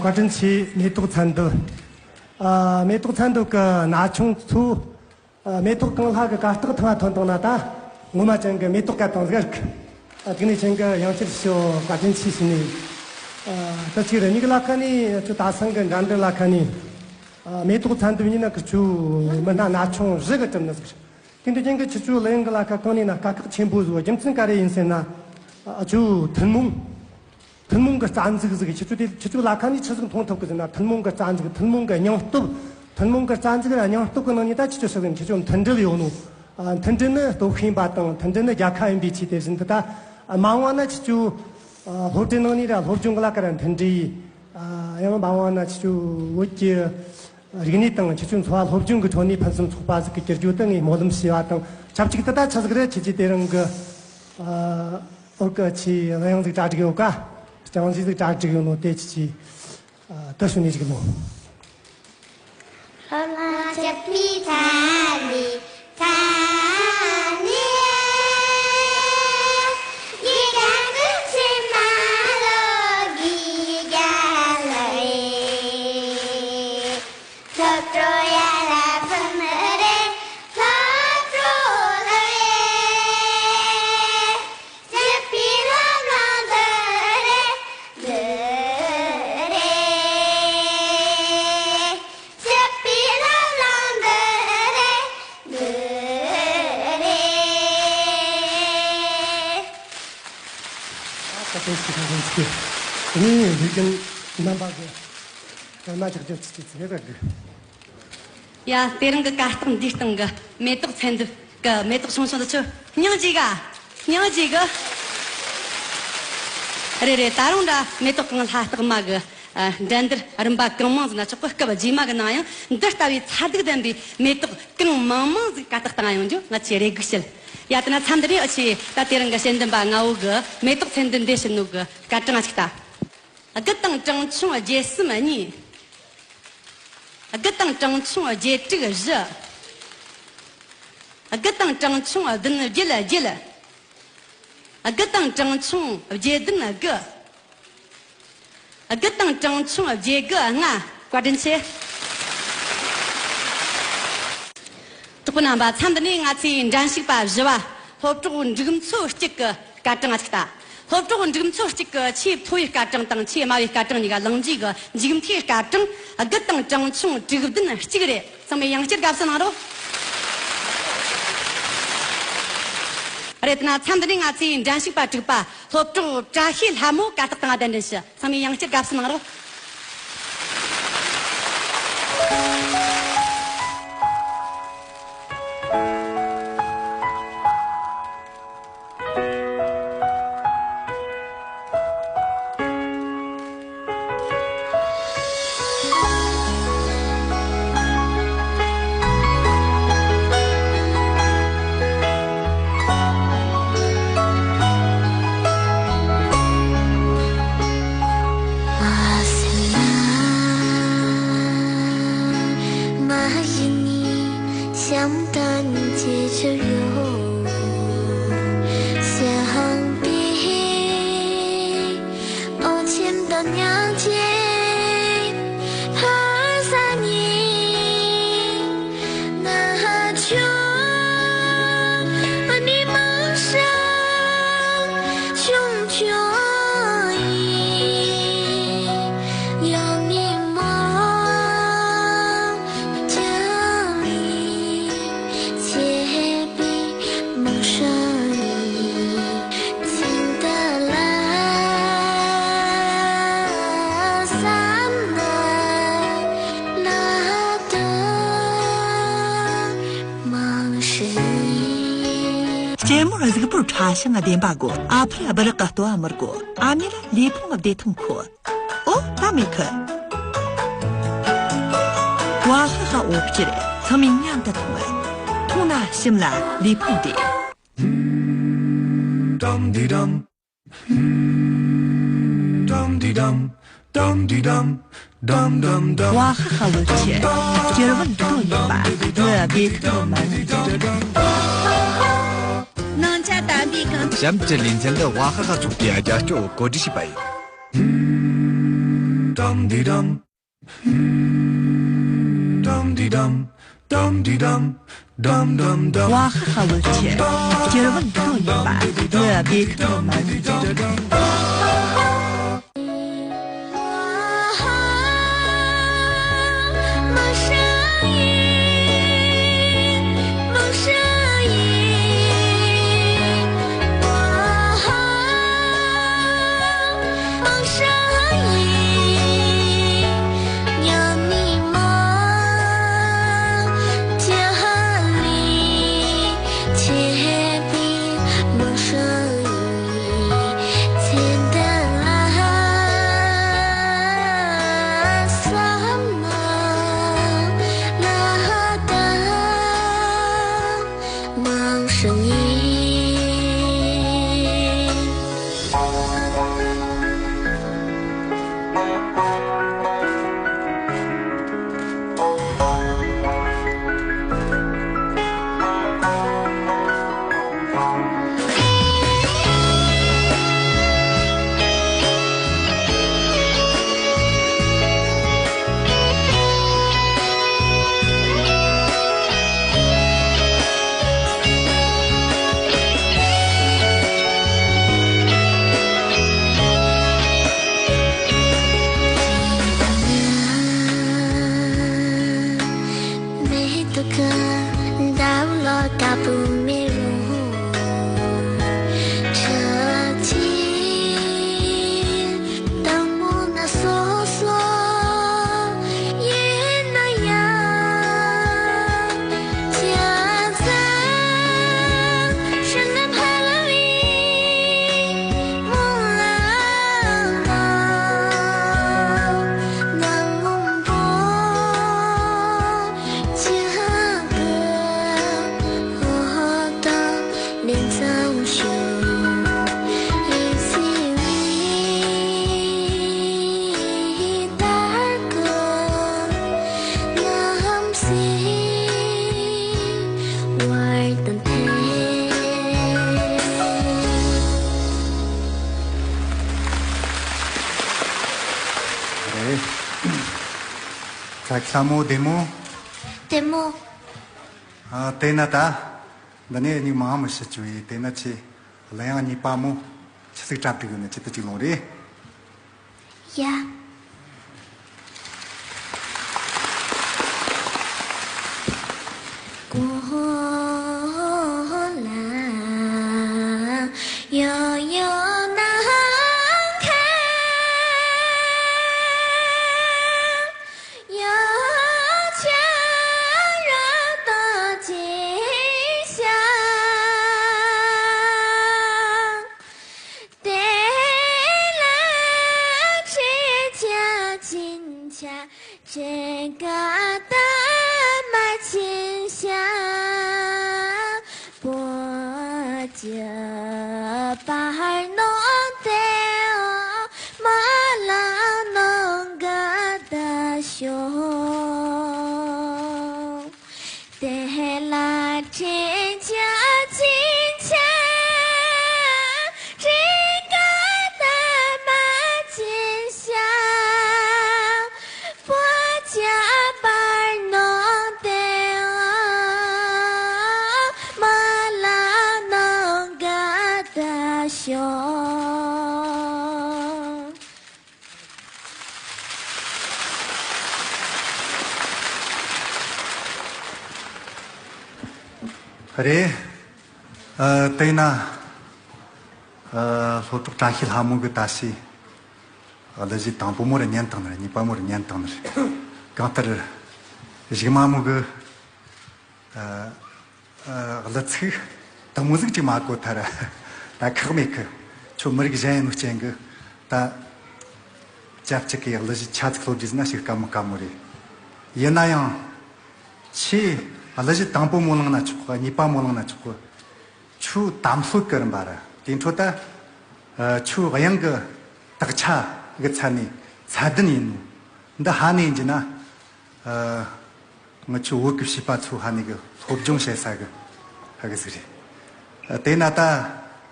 བཀའ་དྲིན་ཆེ། མེ་ཏོག་ཚན་འདུ། ཨ། མེ་ཏོག་ཚན་འདུ་གི་ན་ཆུང་ཚོ། ཨ། མེ་ཏོག་གང་ལྷ་གི་གར་སྟེགས་ཐང་ང་ཐོན་བཏང་ན་ད་ངོ་མ་ཅན་གི་མེ་ཏོག་སྐད་དང་ཟེར་གི། ཨ། དེ་ནས་ཅན་གི་ཡང་ཕྱིར་ཞོ་བཀའ་དྲིན་ཆེ་ཞུ་ནི། ཨ། ད་ཅིག་རེ་གཉིས་ཀ་ལ་ཁ་ནས་ཅུ་ད་སང་གི་འགྲན་བསྡུར་ལ་ཁ་ནས། ཨ། མེ་ཏོག་ཚན་འདུ་ཡིན་ན་ཁི་ཆུ་མི་སྣ་ན་ཆུང་བཞི་གི་གྲུབ་ནི་ཟིག་དེ་འདྲ་ཅན་གི་ཁྱི་ཆུ་ལ་ཡང་གི་ལ་ཁ་གང་ནས་ན་དཀའ་ཁག་ཆེན་པོ་བཟོ། རྒྱུ་མཚན་ག་རེ་ཡིན་ཟེར་ན། ཨ། ཆུ་ཐུན་མོང་། ཐུན་མོང་གི་རྩ་འཛུགས་ཟིག་ཁྱི་ཆུ་དེ་ཁྱི་ཆུ་ལ་ཁ་ནས་ཆི་ཟིག་མཐོང་ཐུབ་གི་ཟེར་ན། ཐུན་མོང་གི་རྩ་འཛུགས། ཐུན་མོང་གི་སྙིང་སྟོབས། ཐུན་མོང་གི་རྩ་འཛུགས་ར་སྙིང་སྟོབས་གི་ནང་ནས་ད་ཁྱི་ཆུ་ཟིག་ཁྱི་ཆུ་མཐུན་སྒྲིལ་ཡོད་ནོ། ཨ། མཐུན་སྒྲིལ་ནི་སྟོབས་ཤེས་པ་དང་མཐུན་སྒྲིལ་ནི་རྒྱལ་ཁ་ཡིན་པའི་ཆེད་དེ་བཞིན་དུ་ད། ཨ། མ་འོངས་ན་ཁྱི་ཆུ། ཨ། སློབ་གྲྭའི་ནང་ནས་ར་སློབ་སྦྱོང་གི་ལ་ཁ་ར་མཐུན་སྒྲིལ། ཨ། ཡང་མ་འོངས་ན་ཁྱི་ཆུ་བོད་ཀྱི་རིག་གནས་དང་ཁྱི་ཆུ་འཚོ་བ་སློབ་སྦྱོང་གི་ཁྲོད་ནས་ཕུན་སུམ་ཚོགས་པ་ཟིག་གི་གྱུར་རྒྱུ་དེ་ངས་སྨོན་ལམ་ཞུ་བ་དང་ཆབས་ཅིག་ཏུ། ད་ཆི་ཟིག་རེད། ཁྱེད་ཀྱིས་དེ་རིང་གི། ཨ། འོ་གི་ཆི་གླུ་དབྱངས་ཟིག་གྲ་སྒྲིག་ཡོད་ག། རྐྱང་གཞས་ཟིག་གྲ་སྒྲིག་ཡོད་ནོ་དེ་ཁྱེད་ཀྱིས། ཨ། ད་ཞུ་ནས་ཅིག་ལོ། ད་ལྟའི་ཞིག་ཁ་ཁོང་ཚོས་ངའི་ལས་ཀྱི་རྣམ་པ་གི་སྐར་མ་ཆག་ཆག་ཅིག་ཅིག་ཚིག་རེ་རག་གི། ཡ། དེ་རིང་གི་གར་སྟེགས་འདིའི་སྟེང་གི་མེ་ཏོག་ཚན་འདུ་གི་མེ་ཏོག་ཆུང་ཆུང་འདི་ཆུ་སྙིང་རྗེ་ག། སྙིང་རྗེ་གི། རེད་རེད། ད་རུང་འདྲ་མེ་ཏོག་གང་ལྷ་སྟག་མ་གི། ཨ། འགྲན་བསྡུར་རིམ་པ་གང་མང་ཟིག་ན་ཆོག་གི། སྐབས་རྗེས་མ་གི་ནང་ཡང་འདི་ལྟ་བུའི་མཚར་སྡུག་ལྡན་པའི་མེ་ཏོག་གང་མང་མང་ཟིག་གར་སྟེགས་སྟེང་ཡོང་རྒྱུ་ང་ཚོས་རེ་སྒུག་བྱེད། ཡ། དེ་ན་མཚམས་འདི་ནས་འུ་ཆོས་ད་དེ་རིང་གི་དཔྱད་འདེམས་པ་ལྔ་བོ་གི་མེ་ཏོག་ཚན་འདུ་འདི་བྱིན་ནོ་གི་སྐར་གྲངས་ཅིག་ལྟ། དགུ་དང་གྲངས་ཆུང་བརྒྱད་གསུམ་གཉིས། དགུ་དང་གྲངས་ཆུང་བརྒྱད་དྲུག་བཞི། དགུ་དང་གྲངས་ཆུང་བདུན་བརྒྱད་བརྒྱད། དགུ་དང་གྲངས་ཆུང་བརྒྱད་བདུན་དགུ། དགུ་དང་གྲངས་ཆུང་བརྒྱད་དགུ་ལྔ། བཀའ་དྲིན་ཆེ། གྲོགས་པོ་རྣམ་པ། མཚམས་འདི་ནས་ང་ཚོའི་འགྲན་ཞུགས་པ་བཞི་བ་སློབ་གྲོགས་འབྲུག་མཚོ་གཅིག་གི་སྐར་གྲངས་ཅིག་ལྟ། སློབ་གྲོགས་འབྲུག་མཚོ་གཅིག་གི་ཆེས་མཐོ་བའི་སྐར་གྲངས་དང་ཆེས་དམའ་བའི་སྐར་གྲངས་གཉིས་ཀ་ལེན་རྒྱུ་གི་མཇུག་མཐའི་སྐར་གྲངས་དགུ་དང་གྲངས་ཆུང་དྲུག་བདུན་གཅིག་རེད། ཚང་མས་ཡང་བསྐྱར་དགའ་བསུ་གནང་རོགས། རེད། དེ་ན་མཚམས་འདི་ནས་ང་ཚོའི་འགྲན་ཞུགས་པ་དྲུག་པ་སློབ་གྲོགས་བཀྲ་ཤིས་ལྷ་མོ་གར་སྟེགས་སྟེང་གདན་འདྲེན་ཞུ། ཚང་མས་ཡང་བསྐྱར་དགའ་བསུ་གནང་རོགས། སྐྱེས་མོར་གཟུགས་པོར་ཁྲ་ཞིང་ལྡན་པ་དགོས། ཨ་ཕར་སྦི་རག་གི་ལྟོ་བ་མི་དགོས། ཨ་མེ་ལ་ལུས་ཕུང་བདེ་ཐང་དགོས། ཨོ་ད་མེ་ཁུ། ཝ་ཧ་ཧ་འོ་སྐྱུར་ཚང་མས་མཉམ་དུ་འཐུང་། འཐུང་ན་ཞིམ་ལ་ལུས་ཕུང་བདེ། ཝ་ཧ་ཧ་འོ་སྐྱུར། སྐྱུར་བལ་དོ་ཡིན་པ། ངའི་བདེ་ཐང་མ་ནི། སྣང་ཆ་དམ་པའི་གང་། གཤམ་གྱི་ལེ་ཚན་འདི་ཝ་ཧ་ཧ་ཚོགས་པས་རྒྱབ་སྐྱོར་གོ་སྒྲིག་བྱས་པ་ཡིན། Dum dee dum. Dum dee dum. Dum dee dum. Dum dum dum. ཝ་ཧ་ཧ་བོད་ཀྱི་སྐྱེར་བུ་མཐོང་ཡིན་པ། ངའི་བེ་ཁ་མ་ཟིན་ཀྱང་། རེད། ཁ་ཁ་མོ་བདེ་མོ། བདེ་མོ། ཨ། དེ་ན་ད། འདི་ནས་མྱིག་མང་མི་ཤི་བཅུག་ཡིན། དེ་ན་ཆེ། གླུ་དབྱངས་གཉིས་པ་མོ། ཆི་ཟིག་གྲ་སྒྲིག་ཡོད་ན་ཆེད་དུ་གཅིག་ལོངས་རེད། ཡ། གོ་ལ་ཡོ་ཡོ་ནང་ཁ། ཡོ་ཆ་ར་ཏོ་ཅི་ཤ། དེ་ལ་ཁྲི་ཆ་ཅིན་ཆ་ཅེ་ག་ད་མ་ཅིན་ཤ། པོ་ཅི་པར་ནོ་དེ་འོ་མ་ལ་ནོ་ག་ད་ཤོ། དེ་ལ་དྲིན་ཆ་ཅིན་ཆ་དྲིན་ཀ་ད་མ་ཅིན་ཤ། པོ་ཅ་པར་ནོ་དེ་འོ་མ་ལ་ནོ་ག་ད་ཤོ། རེད། ཨ། དེས་ན། ཨ། ལྷོ་ཕྱོགས་བཀྲ་ཤིས་ལྷ་མོ་གི་ད་སི་གླུ་གཞས་དང་པོ་མོ་རུ་ཉན་བཏང་ནི་རེད། གཉིས་པ་མོ་རུ་ཉན་བཏང་ནི་རེད། གང་ལྟར་གཞུག་མ་མོ་གི། ཨ། ཨ། གླུ་ཚིག་དེ་མོ་ཟིག་ཅིག་མ་གོ་ཐལ། ད་ཁག་མེད་གི། ཁྱོད་མི་རིགས་གཞན་ཡིན་ནོ་རྐྱེན་གི། ད་ཅབ་ཅིག་གི་གླུ་གཞས་ཆ་ཚིག་སློབ་རྒྱུ་ཟེར་ན་ཞིག་དཀའ་མོ་དཀའ་མོ་རེད། ཡིན་ན་ཡང་། ཁྱོས་གླུ་གཞས་དང་པོ་མོ་བླངས་ན་ཆོག་གི། གཉིས་པ་མོ་བླངས་ན་ཆོག་གི། ཁྱོད་དམ་ལྷོད་གི་རིམ་པ་ར། དེ་འཕྲོ་ད། ཨ། ཁྱོད་དབྱངས་གི་དག་ཆ་གི་ཚད་ནི་ཚད་ལྡན་ཡིན་ནོ། འདི་ཧ་ནེ་ཡིན་གྱི་ན། ཨ། ང་ཆོ་བོད་ཀྱི་བྱིས་པ་ཚོ་ཧ་ནེ་གི་སློབ་སྦྱོང་བྱེད་ས་གི་ཧ་གི་ཟིག་རེད། དེས་ན་ད་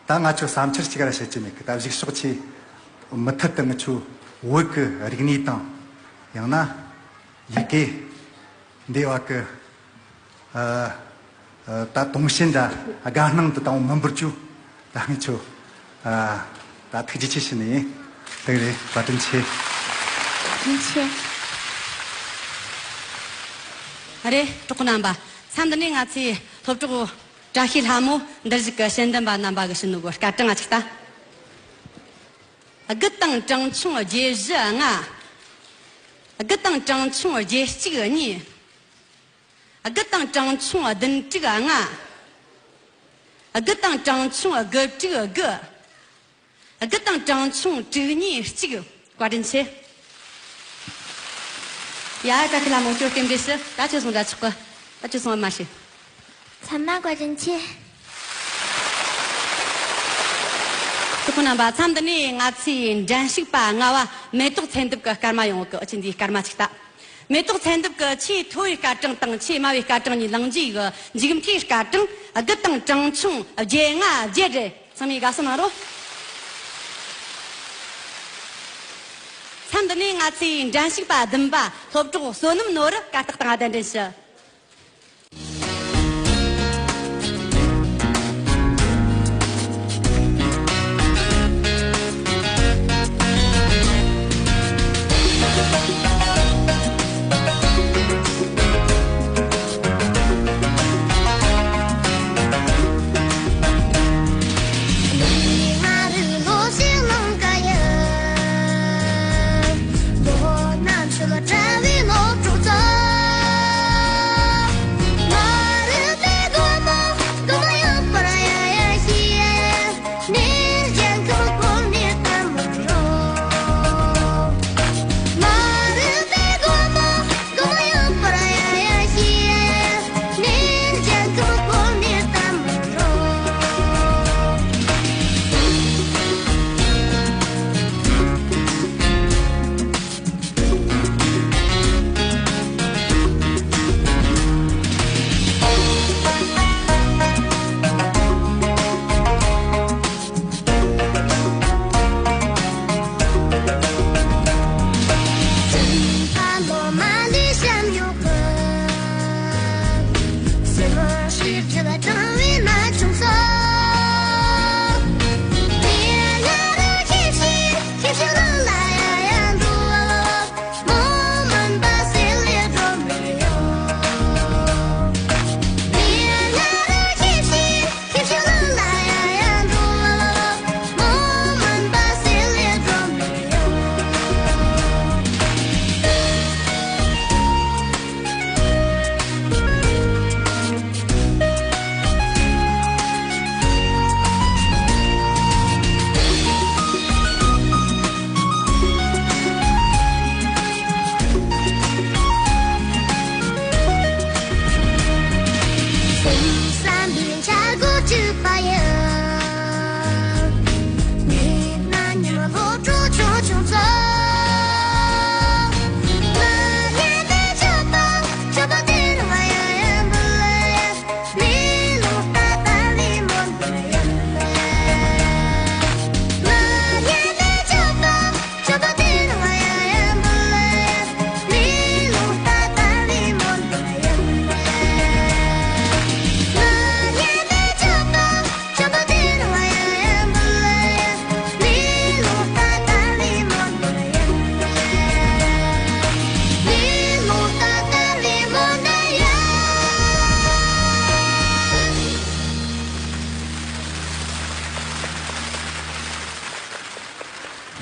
ད་ང་ཆོ་བསམ་འཆར་གཅིག་ར་བཤད་ཀྱི་མེད་གི། ད་གཞུག་ཕྱོགས་ཆེ་མུ་མཐུད་དུ་ང་ཆོ་ བོད་ཀྱི་རིག་གནས་དང་། ཡང་ན་ཡི་གེ་འདི་བ་གི་ཨ་ཨ་ད་དུང་ཞེན་དང་དགའ་སྣང་དུ་དང་མི་འབུར་རྒྱུ། ད་ངས་ཆོ་ཨ་ད་ཐུགས་རྗེ་ཆེ་ཞུ་ནི་ཡིན། དེ་རེད། བཀའ་དྲིན་ཆེ། བཀའ་དྲིན་ཆེ། རེད། གྲོགས་པོ་རྣམ་པ། མཚམས་འདི་ནས་ང་ཚོའི་སློབ་གྲོགས་བཀྲ་ཤིས་ལྷ་མོ་འདིར་བཞུགས་ཀྱི་དཔྱད་འདེམས་པ་རྣམ་པ་གི་ཞུ་ནོ་གི་སྐར་གྲངས་ང་ཅིག་ལྟ། དགུ་དང་གྲངས་ཆུང་བརྒྱད་བཞི་ལྔ། དགུ་དང་གྲངས་ཆུང་བརྒྱད་གཅིག་གཉིས། དགུ་དང་གྲངས་ཆུང་བདུན་དྲུག་ལྔ། དགུ་དང་གྲངས་ཆུང་དགུ་དྲུག་དགུ། དགུ་དང་གྲངས་ཆུང་དྲུག་གཉིས་གཅིག། བཀའ་དྲིན་ཆེ། ཡ། བཀྲ་ཤིས་ལྷ་མོ། ཁྱོད་རྟེན་འབྲེལ་ཞུ། ད་ཁྱོད་སོང་འདྲ་ཆོག་གི། ད་ཁྱོད་སོང་བ་མ་ཤེས། ཚང་མ་བཀའ་དྲིན་ཆེ། གྲོགས་པོ་རྣམ་པ། མཚམས་འདི་ནས་ང་ཚོའི་འགྲན་ཞུགས་པ་ལྔ་བ་མེ་ཏོག་ཚེ་འདབ་ཀྱི་སྐར་མ་ཡོང་གི། འུ་ཆོ་འདིའི་སྐར་མ་ཅིག་ལྟ། མེ་ཏོག་ཚེ་འདབ་ཀྱི་ཆེས་མཐོ་བའི་སྐར་གྲངས་དང་ཆེས་དམའ་བའི་སྐར་གྲངས་གཉིས་བླངས་རྗེས་ཀྱི་མཇུག་མཐའི་སྐར་གྲངས་དགུ་དང་གྲངས་ཆུང་བརྒྱད་ལྔ་བརྒྱད་རེད། ཚང་མས་དགའ་བསུ་གནང་རོགས། མཚམས་འདི་ནས་ང་ཚོའི་འགྲན་ཞུགས་པ་བདུན་པ་སློབ་གྲོགས་བསོད་ནམས་ནོར་བུ་གར་སྟེགས་སྟེང་གདན་འདྲེན་ཞུ།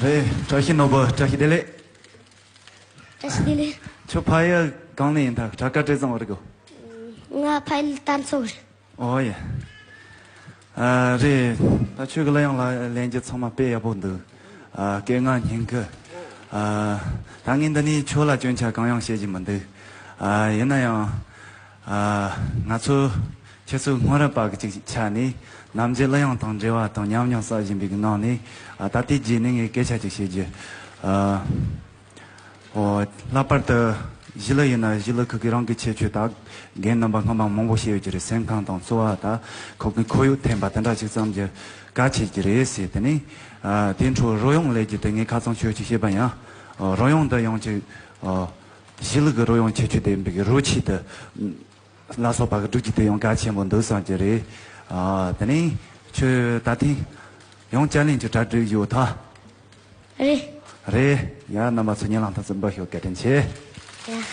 རེད། བཀྲ་ཤིས་ནོར་བུ། བཀྲ་ཤིས་བདེ་ལེགས། བཀྲ་ཤིས་བདེ་ལེགས། ཁྱོད་ཕ་ཡུལ་གང་ནས་ཡིན། ད་དྲ་དཀར་བཀྲས་བཟང་བར་གོ། ང་ཕ་ཡུལ་གཏམ་ཚོ་རེད། ཨོ་ཡ། ཨ་རེད། ད་ཁྱོད་ཀྱི་གླུ་དབྱངས་ལ་ལེན་རྒྱུ་ཚང་མ་དཔེ་ཡག་པོ་འདུག་ཨ་སྐད་ངག་སྙན་གི། ཨ་ད་ངས་འདི་ནས་ཁྱོད་ལ་སྐྱོན་ཆ་གང་ཡང་བཤད་རྒྱུ་མི་འདུག་ཨ་ཡིན་ན་ཡང་། ཨ་ང་ཚོ་ཁྱེད་ཚོའི་སྔོན་རབས་པ་གི་ཅིག་ཆ་ནས་ནམ་རྒྱུན་གླུ་དབྱངས་དང་འབྲེལ་བ་དང་ཉམས་མྱོང་བསགས་བཞིན་པའི་གི་ངང་ནས། ཨ་ད་ལྟའི་རྗེས་ནས་ངས་སྐད་ཆ་ཅིག་བཤད་རྒྱུ། ཨ། ཨོ། ལྷག་པར་དུ་གཞིས་ལུ་ཡིན་ན་གཞིས་ལུ་ཁུལ་གྱི་རང་གི་ཁྱད་ཆོས་དག་རྒན་རྣམ་པ་སྔོན་མ་མང་པོ་བཤད་ཡོད་ཀྱི་རེད། སེམས་ཁམས་དང་འཚོ་བ་དག་ཁོ་གི་ཁོར་ཡུག་འཐེན་པ་དེ་འདྲ་ཞིག་ཙམ་གྱི་གལ་ཆེ་གི་རེད་ཟེར། དེ་ནས་ཨ་དེ་འཕྲོ་རོལ་དབྱངས་ལས་ཀྱི་དེ་ངས་ཁ་ཚང་ཆོས་ཅིག་བཤད་པ་ཡིན། རོལ་དབྱངས་འདི་ཡང་ཅིག་གཞིས་ལུས་ཀྱི་རོལ་དབྱངས་ཁྱད་ཆོས་ལྡན་པའི་རོལ་ཆས་དེ་ལ་སོགས་པ་གི་སྒྲིག་རྒྱུ་དེ་ཡང་གལ་ཆེན་པོ་འདུག་བསམ་གྱི་རེད། དེ་ནས་ཁྱོད་ད་ཐེངས་ཡང་བསྐྱར་ལེན་གྱི་གྲ་སྒྲིག་ཡོད་ཐལ། རེད། རེད། ཡ། རྣམ་པ་ཚོ་སྙན་ལམ་ཐག་ཚུན་འབུལ་ཞུ་བཀའ་དྲིན་ཆེ། ཡ།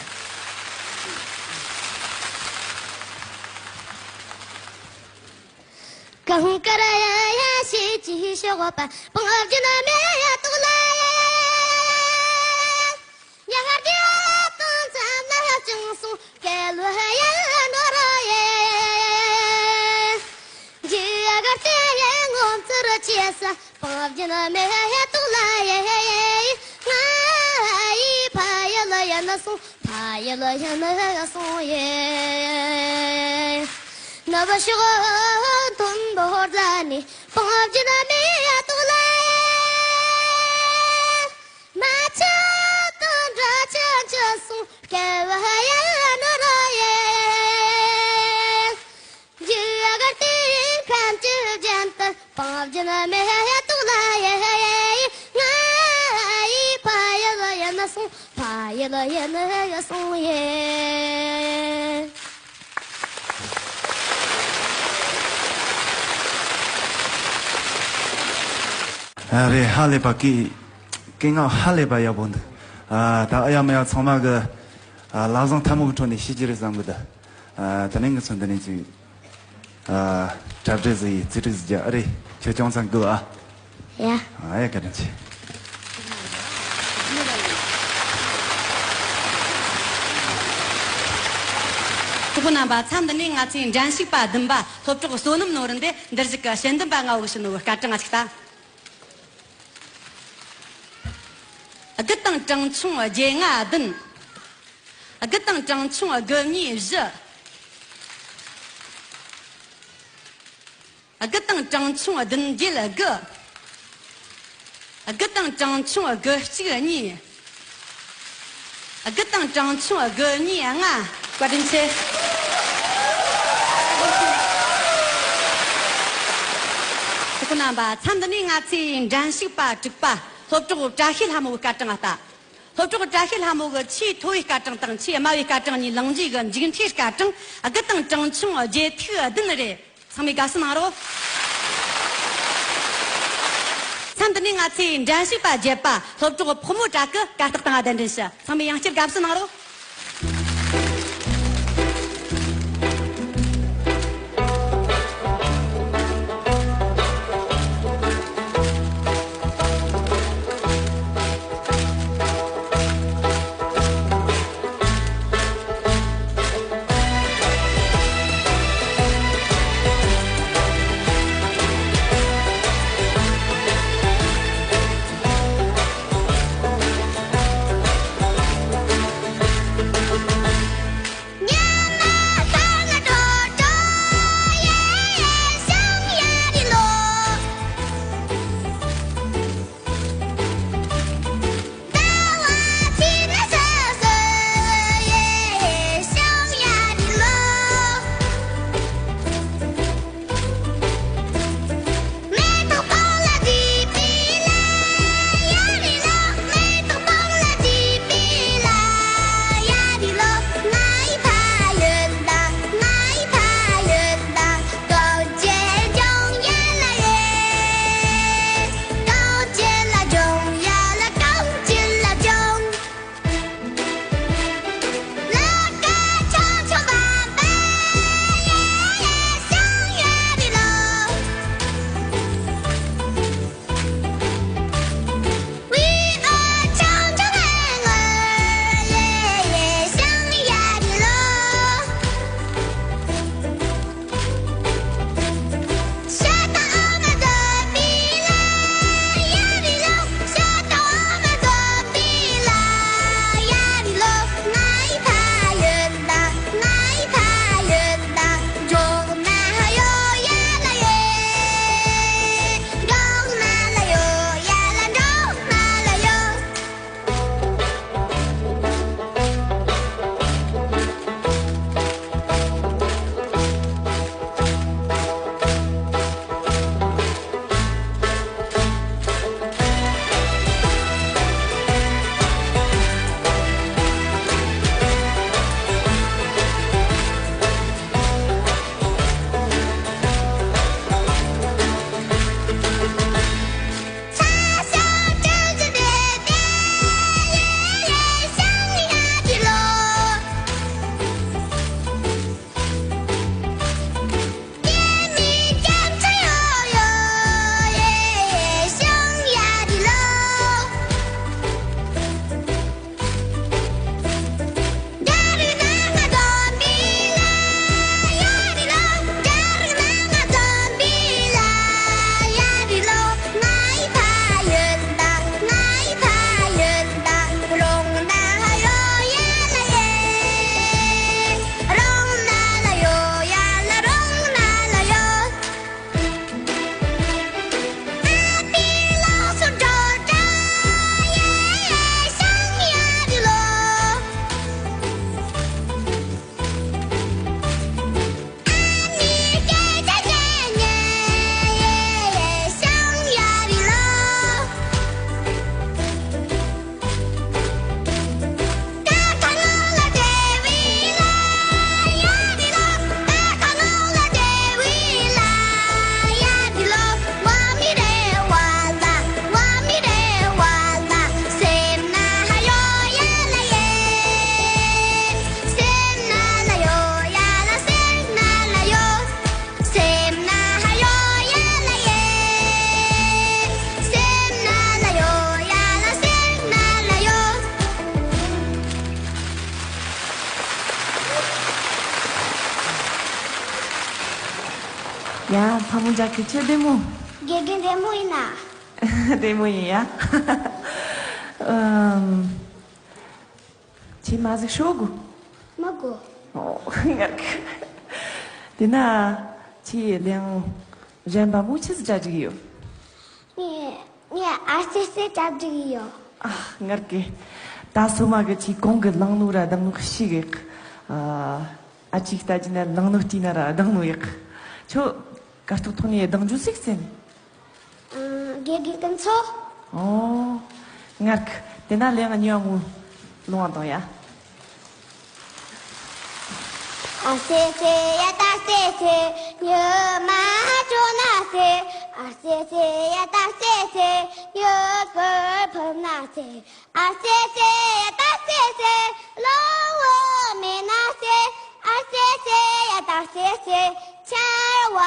གངས་དཀར་ཡང་ཡང་ཞེས་ཀྱིས་ཤོག་པ། སྤང་རྒྱན་མེ་ཏོག་ལ། ཉ་ཧར་གྱི་སྟོན་མཚམས་ལ་བྱུང་སོང་། སྐལ་བ་ཡང་ནོར་ཡེ། འཇིགས་དཀར་ཚེ་ཡི་ངོ་མཚར་ཆེ་ས། སྤང་རྒྱན་མེ་ཏོག་ལ་ཡེ། ང་ཡི་ཕ་ཡུལ་ཡིན་སོང་། ཕ་ཡུལ་ཡིན་སོང་ཡེ། ནུབ་ཕྱོགས་མཐོན་པོ་རྩ་ནས། སྤང་རྒྱན་མེ་ཏོག་ལ། མ་ཆུ་དང་འདྲ་ཆགས་ཆགས་སོང་། སྐལ་བ་ཡང་ནོར་ཡེ། འཇིགས་དཀར་དེ་ཁམས་ཀྱི་རྒྱན་དུ། སྤང་རྒྱན་མེ་ཏོག་ལ་ཡེ། ང་ཡི་ཕ་ཡུལ་ཡིན་སོང་། ཕ་ཡུལ་ཡིན་སོང་ཡེ། ཨ་རེད། ཧ་ལས་པ་སྐད། སྐད་ངག་ཧ་ལས་པ་ཡག་པོ་འདུག་ཨ། ད་ཨ་ཡ་མ་ཡ་ཚང་མ་གི་ཨ། ལག་བཟང་ཐལ་མོ་གི་ཁྲོད་ནས་ཤེས་ཀྱི་རེད་བསམ་གི་འདུག་ཨ། དེ་ནས་ངས་ཚོ་འདི་ནས་ཅིག་ཨ། གྲ་སྒྲིག་ཟིག་ཡེ། རྩིས་སྤྲོད་ཟིག་རྒྱག་ཨ་རེད། ཁྱོད་ཅུང་ཙམ་སྒུག་ཨ། ཡ། ཨ་ཡ། བཀའ་དྲིན་ཆེ། གྲོགས་པོ་རྣམ་པ། མཚམས་འདི་ནས་ང་ཚོའི་འགྲན་ཞུགས་པ་བདུན་པ་སློབ་གྲོགས་བསོད་ནམས་ནོར་བུ་འདི་འདིར་བཞུགས་ཀྱི་དཔྱད་འདེམས་པ་ལྔ་བོ་གི་ཕྱི་ནང་གི་སྐར་གྲངས་ང་ཅིག་ལྟ། དགུ་དང་གྲངས་ཆུང་བརྒྱད་ལྔ་བདུན། དགུ་དང་གྲངས་ཆུང་དགུ་གཉིས་བཞི། དགུ་དང་གྲངས་ཆུང་བདུན་བརྒྱད་དགུ། དགུ་དང་གྲངས་ཆུང་དགུ་གཅིག་གཉིས། དགུ་དང་གྲངས་ཆུང་དགུ་གཉིས་ལྔ། བཀའ་དྲིན་ཆེ། གྲོགས་པོ་རྣམ་པ། མཚམས་འདི་ནས་ང་ཚོའི་འགྲན་ཞུགས་པ་དྲུག་པ་སློབ་གྲོགས་བཀྲ་ཤིས་ལྷ་མོ་གི་སྐར་གྲངས་ལ་ལྟ། སློབ་གྲོགས་བཀྲ་ཤིས་ལྷ་མོ་གི་ཆེས་མཐོ་བའི་སྐར་གྲངས་དང་ཆེས་དམའ་བའི་སྐར་གྲངས་གཉིས་ལེན་རྒྱུ་གི་མཇུག་མཐའི་སྐར་གྲངས་དགུ་དང་གྲངས་ཆུང་བརྒྱད་ཐིག་བདུན་རེད། ཚང་མས་དགའ་བསུ་གནང་རོགས། མཚམས་འདི་ནས་ང་ཚོའི་འགྲན་ཞུགས་པ་བརྒྱད་པ་སློབ་གྲོགས་ཕག་མོ་བྲག་གི་གར་སྟེགས་སྟེང་ལ་གདན་འདྲེན་ཞུ། ཚང་མས་ཡང་བསྐྱར་དགའ་བསུ་གནང་རོགས། ཨ་མོ་ཇ་ཁི་ཁྱོད་བདེ་མོ། དགེ་རྒན་བདེ་མོ་ཡིན་ན། བདེ་མོ་ཡིན་ཡ། ཨམ། ཁྱེད་མ་ཟིག་ཤོག་གོ། མི་དགོས། ཨོ། ངར་གི། དེ་ན་ཁྱེད་གླེང་གཞན་པ་མོ་ཆི་ཟིག་གྲ་སྒྲིག་ཡོད། ངས་ངས་ཨ་སེ་སེ་གྲ་སྒྲིག་ཡོད། ཨ། ངར་གི། ད་སོ་མ་གི་ཁྱེད་གོང་གི་གླེང་ནོ་ར་གདམ་ནོ་ཤི་གི། ཨ། ཨ་ཅིག་ལྟ་རྒྱུ་ན་གླེང་ནོ་བལྟས་ན་ར་གདམ་ནོ་ཡག་ཁྱོད་གར་སྟེགས་ཐོག་ནས་གདམ་རྒྱུ་ཟིག་བཙལ། ཨ། དགེ་རྒན་སྐུ་མཚོ། ཨོ། ངར་གི། དེ་ན་གླེང་གཉིས་པ་མོ་ལོང་བ་དང་ཡ། ཨ་སེ་སེ་ཡ་ད་སེ་སེ། ཉི་མ་དྲོ་ན་སེ། ཨ་སེ་སེ་ཡ་ད་སེ་སེ། ཉི་གུར་ཕུབ་ན་སེ། ཨ་སེ་སེ་ཡ་ད་སེ་སེ། གློ་བོ་མེད་ན་སེ། ཨ་སེ་སེ་ཡ་ད་སེ་སེ། ཆར་བ་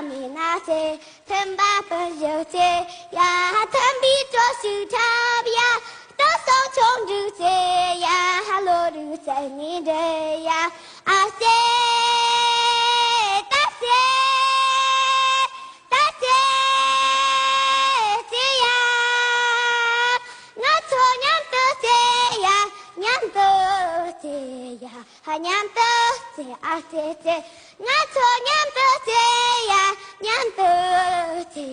མེད་ན་སེ། ཐུམ་པ་སྤུན་བཞི་སེ་ཡ། ཐུམ་པའི་གྲོ་ཞིག་འཁྲབ་ཡ། སྟག་སོག་ཆོ་འབྲུག་སེ་ཡ། ལོ་རུ་སེ་ནི་འདྲེ་ཡ། ཨ་སེ་ད་སེ། ད་སེ་སེ་ཡ། ང་ཚོ་མཉམ་དུ་སེ་ཡ། མཉམ་དུ་སེ་ཡ། ཧ། མཉམ་དུ་སེ། ཨ་སེ་སེ། ང་ཚོ་མཉམ་དུ་སེ་ཡ། མཉམ་དུ་སེ་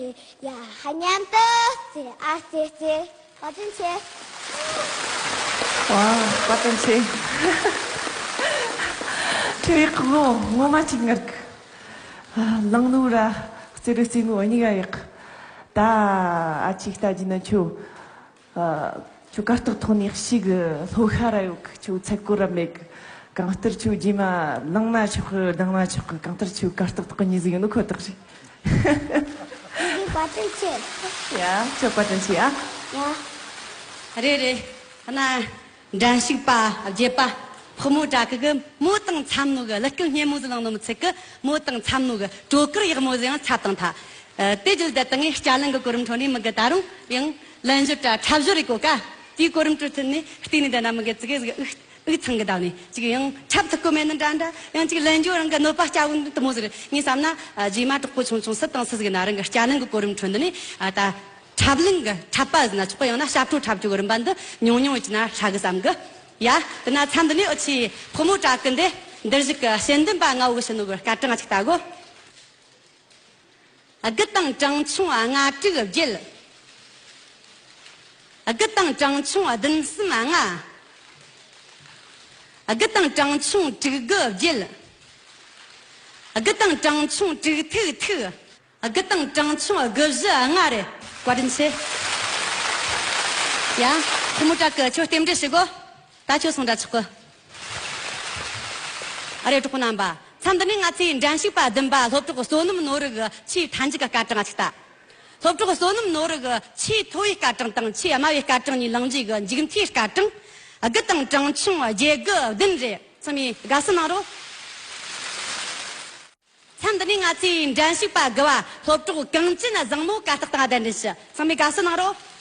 ཡ། ཧ། མཉམ་དུ་སེ། ཨ་སེ་སེ། བཀའ་དྲིན་ཆེ། ཝ། བཀའ་དྲིན་ཆེ། ཁྱོད་ཡག་གི། ངོ་མ་ཅིག་ངར་གི། ཨ། གླེང་ནོ་ར་རྩེད་རུ་རྩེ་ནོ་གཉིས་ཀ་ཡག་ད་ཨ་ཅིག་ལྟ་རྒྱུ་ན་ཁྱོད། ཨ། ཁྱོད་གར་སྟེགས་ཐོག་ནས་ཤི་གི། ལྷོ་ཤ་ར་ཡོད་གི། ཁྱོད་ཚད་སྐོར་ར་མེད་གི། གང་ལྟར་ཁྱོད་རྗེས་མ་ལངས་ན་ཆོག་གི། ལྡང་ན་ཆོག་གི། གང་ལྟར་ཁྱོད་གར་སྟེགས་ཐོག་གི་མྱི་ཟིག་ཡིན་ནོ་ཁོ་ཐག་རེད། ཡིན་གི། བཀའ་དྲིན་ཆེ། ཡ། ཁྱོད་བཀའ་དྲིན་ཆེ་ཨ། ཡ། རེད་རེད། ཨ་ན། འགྲན་ཞུགས་པ་བརྒྱད་པ། ཕག་མོ་བྲག་གི་གི་མོ་དང་འཚམ་ནོ་གི་གླུ་སྐད་སྙན་མོ་ཟིག་བླངས་ནོ་མི་ཚད་གི། མོ་དང་འཚམ་ནོ་གི་སྤྲོ་གར་ཡག་མོ་ཟིག་ཡང་འཚབ་བཏང་ཐལ། ཨ། དེ་བརྒྱུད་དེ་ད་ངས་སྐྱ་ལེན་གི་གོ་རིམ་ཁྲོད་ནས་མི་གི་ད་རུང་ཡང་ལན་བརྗོད་དྲ་འཁྲབ་བརྗོད་རེ་གོ་ཀ། དེའི་གོ་རིམ་ཁྲོད་ཐོན་ནས་བལྟས་ནས་བསྡད་ན་མི་གི་ཙི་གེ་ཟིག་དབུགས་དབུགས་ཚང་གི་བསྡད་ནས་ཅིག་ཡང་འཁྲབ་ཐུབ་གོ་མེད་ནི་འདྲ་འདྲ། ཡང་ཅིག་ལན་བརྗོད་རང་གི་གནོད་པ་སྐྱེལ་གོ་ནི་དེ་མོ་ཟིག་རེད། ངས་བསམ་ན། ཨ། རྗེས་མ་གྲོགས་པོ་ཆུང་ཆུང་སུ་དང་སུ་ཟིག་ན་རང་གི་སྐྱ་ལེན་གི་གོ་རིམ་ཁྲོད་འདི་ནས། ཨ། ད། འཁྲབ་ལེན་གི་འཁྲབ་པ་ཟེར་ན་ཆོག་གི། ཡང་ན་ཞབས་བྲོ་འཁྲབ་རྒྱུ་གི་རིམ་པ་འདི་ཉུང་ཉུང་བྱས་ན་ཧྲ་གི་བསམ་གི། ཡ། དེ་ན་མཚམས་འདི་ནས་འུ་ཆོས་ཕོ་མོ་བྲག་གི་འདི་འདིར་བཞུགས་གི་དཔྱད་འདེམས་པ་ལྔ་བོ་གི་བྱིན་ནོ་གི་སྐར་གྲངས་ཅིག་ལྟ་གོ། དགུ་དང་གྲངས་ཆུང་ལྔ་དྲུག་བརྒྱད། དགུ་དང་གྲངས་ཆུང་བདུན་གསུམ་ལྔ། དགུ་དང་གྲངས་ཆུང་དྲུག་དགུ་བརྒྱད། དགུ་དང་གྲངས་ཆུང་དྲུག་ཐིག་ཐིག། དགུ་དང་གྲངས་ཆུང་དགུ་བཞི་ལྔ་རེད། བཀའ་དྲིན་ཆེ། ཡ། ཁོ་མོ་བྲག་གི་ཁྱོད་རྟེན་འབྲེལ་ཞུ་གོ། ད་ཁྱོད་སོང་འདྲ་ཆོག་གི། ཨ་རེ་གྲོགས་པོ་རྣམ་པ། མཚམས་འདི་ནས་ང་ཚོའི་འགྲན་ཞུགས་པ་བདུན་པ་སློབ་གྲོགས་བསོད་ནམས་ནོར་བུ་གི་ཆེས་མཐའ་མཇུག་གི་སྐར་གྲངས་ཅིག་ལྟ། སློབ་གྲོགས་བསོད་ནམས་ནོར་བུ་གི་ཆེས་མཐོ་བའི་སྐར་གྲངས་དང་ཆེས་དམའ་བའི་སྐར་གྲངས་གཉིས་བླངས་རྗེས་གི་མཇུག་མཐའི་སྐར་གྲངས་དགུ་དང་གྲངས་ཆུང་བརྒྱད་དགུ་བདུན་རེད། ཚང་མས་དགའ་བསུ་གནང་རོགས། མཚམས་འདི་ནས་ང་ཚོའི་འགྲན་ཞུགས་པ་དགུ་བ་སློབ་གྲོགས་གངས་ཅན་བཟང་མོ་གར་སྟེགས་སྟེང་གདན་འདྲེན་ཞུ། ཚང་མས་དགའ་བསུ་གནང་རོགས།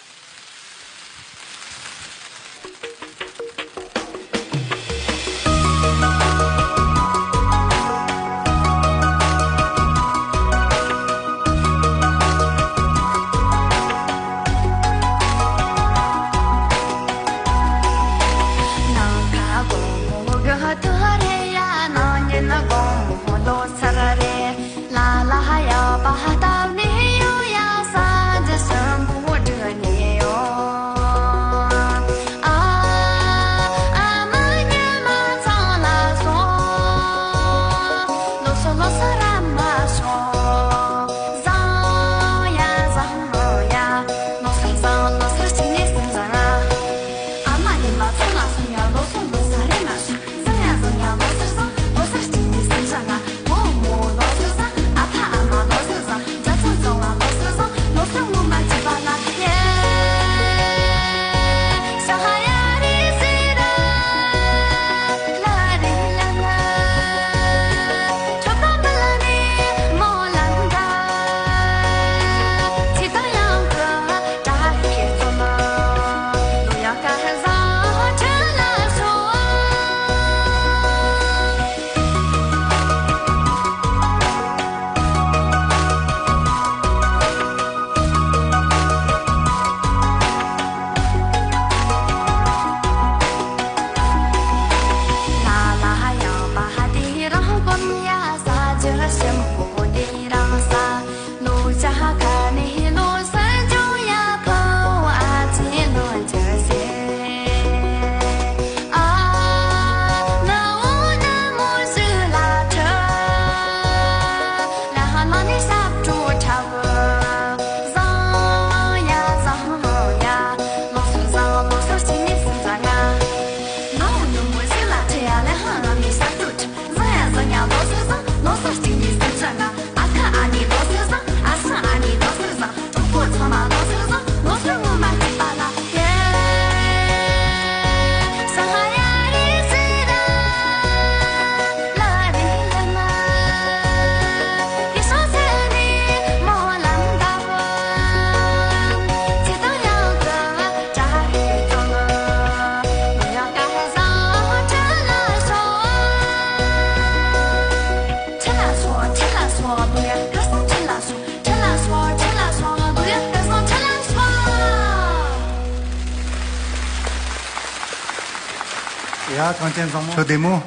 ཡ། གངས་ཅན་བཟང་མོ། ཁྱོད་བདེ་མོ།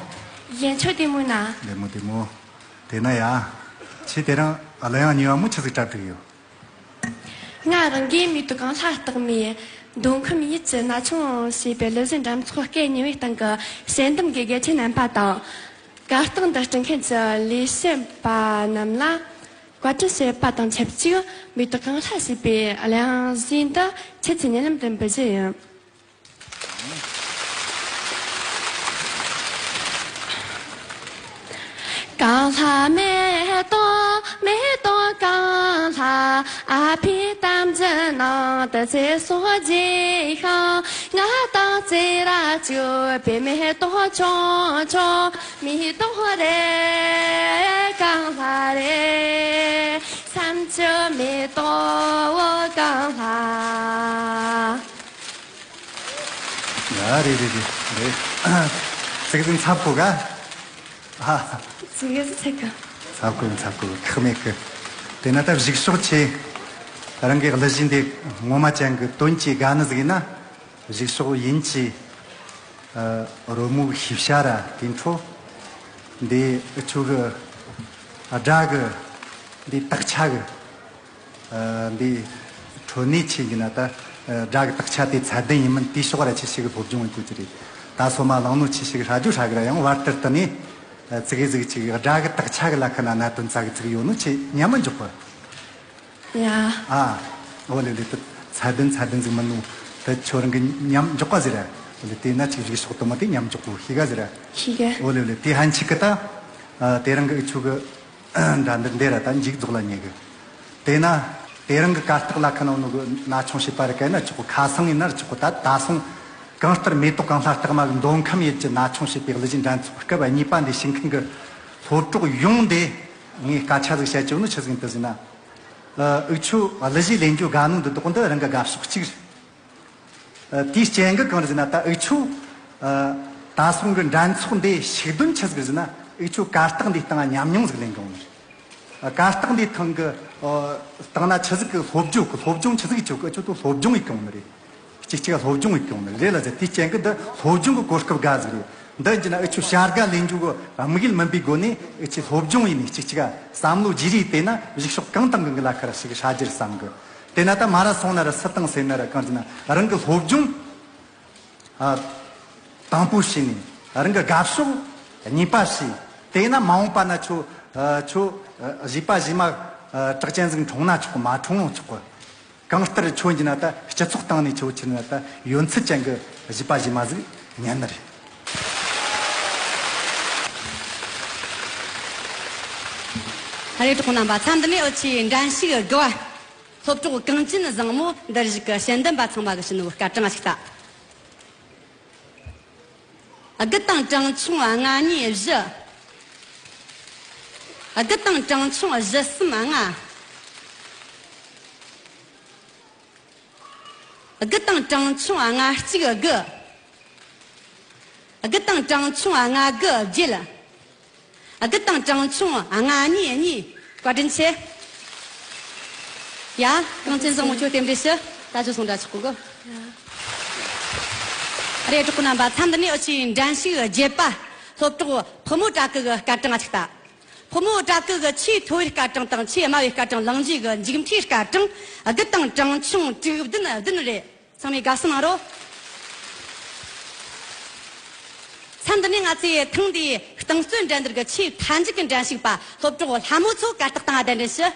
ཡ། ཁྱོད་བདེ་མོ་ན། བདེ་མོ་བདེ་མོ། དེ་ན་ཡ། ཁྱེད་དེ་རིང་གླུ་དབྱངས་གཉིས་པ་མོ་ཆི་ཟིག་གྲ་སྒྲིག་ཡོད། ང་རང་གིས་མེ་ཏོག་གང་ལྷ་རྟགས་མའི་མདོ་ཁམས་ཡུལ་གྱི་ན་ཆུང་ཞེས་པའི་གླུ་གཞས་འགྲན་ཚོགས་སྐབས་གཉིས་པའི་སྟེང་གི་དཔྱད་འདེམས་ཀྱི་དགེ་ཆེ་རྣམ་པ་དང་། གར་སྟེགས་འདི་སྒྲིག་མཁན་གྱི་ལས་བྱེད་པ་རྣམས་ལ་བཀའ་དྲིན་ཞུ་བ་དང་ཆབས་ཅིག་མེ་ཏོག་གང་ལྷ་ཞེས་པའི་གླུ་དབྱངས་གཞས་འདི་ཁྱེད་ཀྱི་སྙན་ལམ་དུ་འབུལ་རྒྱུ་ཡིན། གང་ལྷ་མེ་ཏོག་མེ་ཏོག་གང་ལྷ། ཨ་ཕའི་གཏམ་རྒྱུད་ནང་དུ་ཚེ་སྲོག་རྒྱས་ཤིང་། ང་དང་ཚེ་རབས་གཅིག་པའི་མེ་ཏོག་ཆུང་ཆུང་། མེ་ཏོག་རེད་གང་ལྷ་རེད། མཚམས་ཀྱི་མེ་ཏོག་བོ་གང་ལྷ། ཡ། རེད་རེད་རེད་རེད། ཙིག་ཙིག་འཚབ་གོ་ག་ཨ། ཙིག་ཙིག་ཚེ་ག་འཚབ་གོ་འཚབ་གོ་ཁག་མེད་གི། དེ་ན་ད་གཞུག་ཕྱོགས་ཆེ། རང་གི་གླུ་གཞས་འདི་ངོ་མ་ཅན་གི་དོན་གྱི་དགའ་ནི་ཟིག་ཡིན་ན། གཞུག་ཕྱོགས་ཡིན་གྱི། ཨ། རོལ་མོ་གི་ཤེས་བྱ་ར་དེ་འཕྲོ། འདི་ཁྱོད་གི་སྒྲ་གི་འདི་དག་ཆ་གི། ཨ། འདི་འཕྲོ་ནས་ཆེ་གི་ན་ད། ཨ། སྒྲ་གི་དག་ཆ་དེ་ཚད་ལྡན་ཡིན་མིན་དེའི་ཕྱོགས་ར་ཆེ་ཞིག་གི་སློབ་སྦྱོང་ཡིན་དགོས་ཀྱི་རེད། ད་སོ་མ་བླངས་ནོ་ཆེ་ཞིག་ཧྲ་རྒྱུ་ཧྲ་གི་ར། ཡང་བར་དེར་བསྟུན་ནས། ཨ། ཙི་གེ་ཟིག་ཅིག་སྒྲ་གི་དག་ཆ་གི་ལ་ཁ་ན་གནད་དོན་ཙ་གི་ཙིག་ཡོད་ནོ་ཆེ་ཉམས་མི་འཇོག་གི། ཡ། ཨ། ཨོ་ལེ་ལེ། དེ་ཚད་ལྡན་ཚད་ལྡན་ཟིག་མིན་ནོ། དེ་ཁྱོད་རང་གི་ཉམས་འཇོག་ག་ཟེར་ར། ཨོ་ལེ། དེ་ན་ཅིག་གཞུག་ཕྱོགས་དུ་མ་དེ་ཉམས་འཇོག་གོ་ཤེས་ག་ཟེར་ར། ཤེས་ག་ཨོ་ལེ་ལེ། དེ་ཕན་ཆད་གི་ད། ཨ། དེ་རིང་གི་ཨུ་ཆུ་གི་འདྲ་འདི་འདི་ར་ད་མཇུག་རྫོགས་ལ་ཉེ་གི། དེ་ན་དེ་རིང་གི་གར་སྟེགས་ལ་ཁ་ནང་ནོ་གི་ན་ཆུང་བྱེད་པ་རེད་ག་ན་ཆོག་གི། ཁ་སང་ཡིན་ན་ར་ཆོག་གི། ད་ད་སོང་གང་ལྟར་མེ་ཏོག་གང་ལྷ་རྟགས་མ་གི་མདོ་ཁམས་ཡུལ་གྱི་ན་ཆུང་བྱེད་པའི་གླུ་གཞས་འགྲན་ཚོགས་སྐབས་གཉིས་པ་འདི་ཞུགས་མཁན་གི་སློབ་གྲོགས་ཡོངས་དེ་ངས་སྐད་ཆ་ཟིག་བཤད་ཆོག་ནི་ཆི་ཟིག་ཡིན་དུ་ཟེར་ན། ཨ། ཨུ་ཆུ་གླུ་གཞས་ལེན་རྒྱུ་དགའ་ནོ་འདི་དག་འདི་རང་གི་དགའ་ཕྱོགས་གཅིག་རེད། ཨ། དེའི་རྐྱེན་གྱིས་གང་རེད་ཟེར་ན། ད་ཨུ་ཆུ། ཨ། ད་སོང་གི་འགྲན་ཚོགས་འདི་ཞུགས་དོན་ཆི་ཟིག་རེད་ཟེར་ན། ཨུ་ཆུ་གར་སྟེགས་འདིའི་སྟེང་ཉམས་མྱོང་ཟིག་ལེན་གི་ཡོང་ནི་རེད། ཨ། གར་སྟེགས་འདིའི་སྟེང་གི། ཨ། སྟེང་ན་ཆི་ཟིག་གི་སློབ་སྦྱོང་གི་སློབ་སྦྱོང་ཆི་ཟིག་ཡེད་ཆོག་གི། ཨུ་ཆུ་དེ་སློབ་སྦྱོང་ཡེད་གི་ཡོང་ནི་རེད། གཅིག་གཅིག་སློབ་སྦྱོང་ཡེད་གི་ཡོང་ནི་རེད་ལ་ཟེར། དེའི་རྐྱེན་གྱིས་འདི་སློབ་སྦྱོང་གི་གོ་སྐབས་དགའ་ཟིག་རེད། འདི་ཡིན་ན་ཨུ་ཆུ་བྱ་དགའ་ལེན་རྒྱུ་གི་དམིགས་ཡུལ་མིན་པའི་སྒོ་ནས་ཨུ་ཆུ་སློབ་སྦྱོང་ཡེད་ནས་གཅིག་གཅིག་བསམ་བློ་བརྗེ་རེས་བལྟས་ན་གཞུག་ཕྱོགས་གང་དང་གང་གི་ལ་ཁ་ར་ཞིག་ཧྲ་རྒྱུར་བསམ་གི། དེ་ན་ད་མ་ར་སོང་ན་ར་སུ་དང་ཟེར་ན་ར་གང་ཟེར་ན་རང་གི་སློབ་སྦྱོང་། ཨ། དང་པོ་བྱས་ནས་རང་གི་དགའ་ཕྱོགས་གཉིས་པ་བྱས། དེས་ན་མ་འོངས་པ་ན་ཁྱོད། ཨ། ཁྱོད། ཨ། གཞས་པ་གཞས་མ། ཨ། གྲགས་ཅན་ཟིག་འཁྲུངས་ན་ཆོག་གི། མ་འཁྲུངས་ཡང་ཆོག་གི། གང་ལྟར་ཁྱོད་ཡིན་ན་ད་སྤྱི་ཚོགས་སྟེང་ནས་ཁྱོད་ཆི་ན་ད་ཡོན་ཚད་ཅན་གི་གཞས་པ་གཞས་མ་ཟིག་ཉན་ནི་རེད། ཨ་རེ། གྲོགས་རྣམ་པ། མཚམས་འདི་ནས་ཨུ་ཆུའི་འགྲན་ཞུགས་དགུ་བ། སློབ་གྲོགས་གངས་ཅན་བཟང་མོ་འདིར་བཞུགས་ཀྱི་དཔྱད་འདེམས་པ་ཚང་མ་གིས་ཞུ་ནོ་སྐར་གྲངས་ཞིག་ལྟ། དགུ་དང་གྲངས་ཆུང་ལྔ་གཉིས་བཞི། དགུ་དང་གྲངས་ཆུང་བཞི་གསུམ་ལྔ། དགུ་དང་གྲངས་ཆུང་ལྔ་གཅིག་དགུ། དགུ་དང་གྲངས་ཆུང་ལྔ་དགུ་བརྒྱད། དགུ་དང་གྲངས་ཆུང་ལྔ་གཉིས་གཉིས། བཀའ་དྲིན་ཆེ། ཡ། གངས་ཅན་བཟང་མོ་ཁྱོད་རྟེན་འབྲེལ་ཞུ། ད་ཅི་སོང་འདྲ་ཆགས་གོ་གི། ཨ་རེ། གྲོགས་པོ་རྣམ་པ། མཚམས་འདི་ནས་ཨུ་ཆུའི་འགྲན་ཞུགས་བརྒྱད་པ། སློབ་གྲོགས་ཕོ་མོ་བྲག་སྐུ་གི་སྐར་གྲངས་ཅིག་ལྟ། ཕོ་མོ་བྲག་སྐུ་གི་ཆེས་མཐོ་བའི་སྐར་གྲངས་དང་ཆེས་དམའ་བའི་སྐར་གྲངས་ལེན་རྒྱུ་གི་མཇུག་མཐའི་སྐར་གྲངས་དགུ་དང་གྲངས་ཆུང་དྲུག་བདུན་བདུན་རེད། ཚང་མས་དགའ་བསུ་གནང་རོགས། མཚམས་འདི་ནས་ང་ཚོས་ཐེངས་འདིའི་རྟིང་རྩོད་འགྲན་བསྡུར་གྱི་ཆེས་མཐའ་མཇུག་གི་འགྲན་ཞུགས་པ་སློབ་གྲོགས་ལྷ་མོ་མཚོ་གར་སྟེགས་སྟེང་གདན་འདྲེན་ཞུ།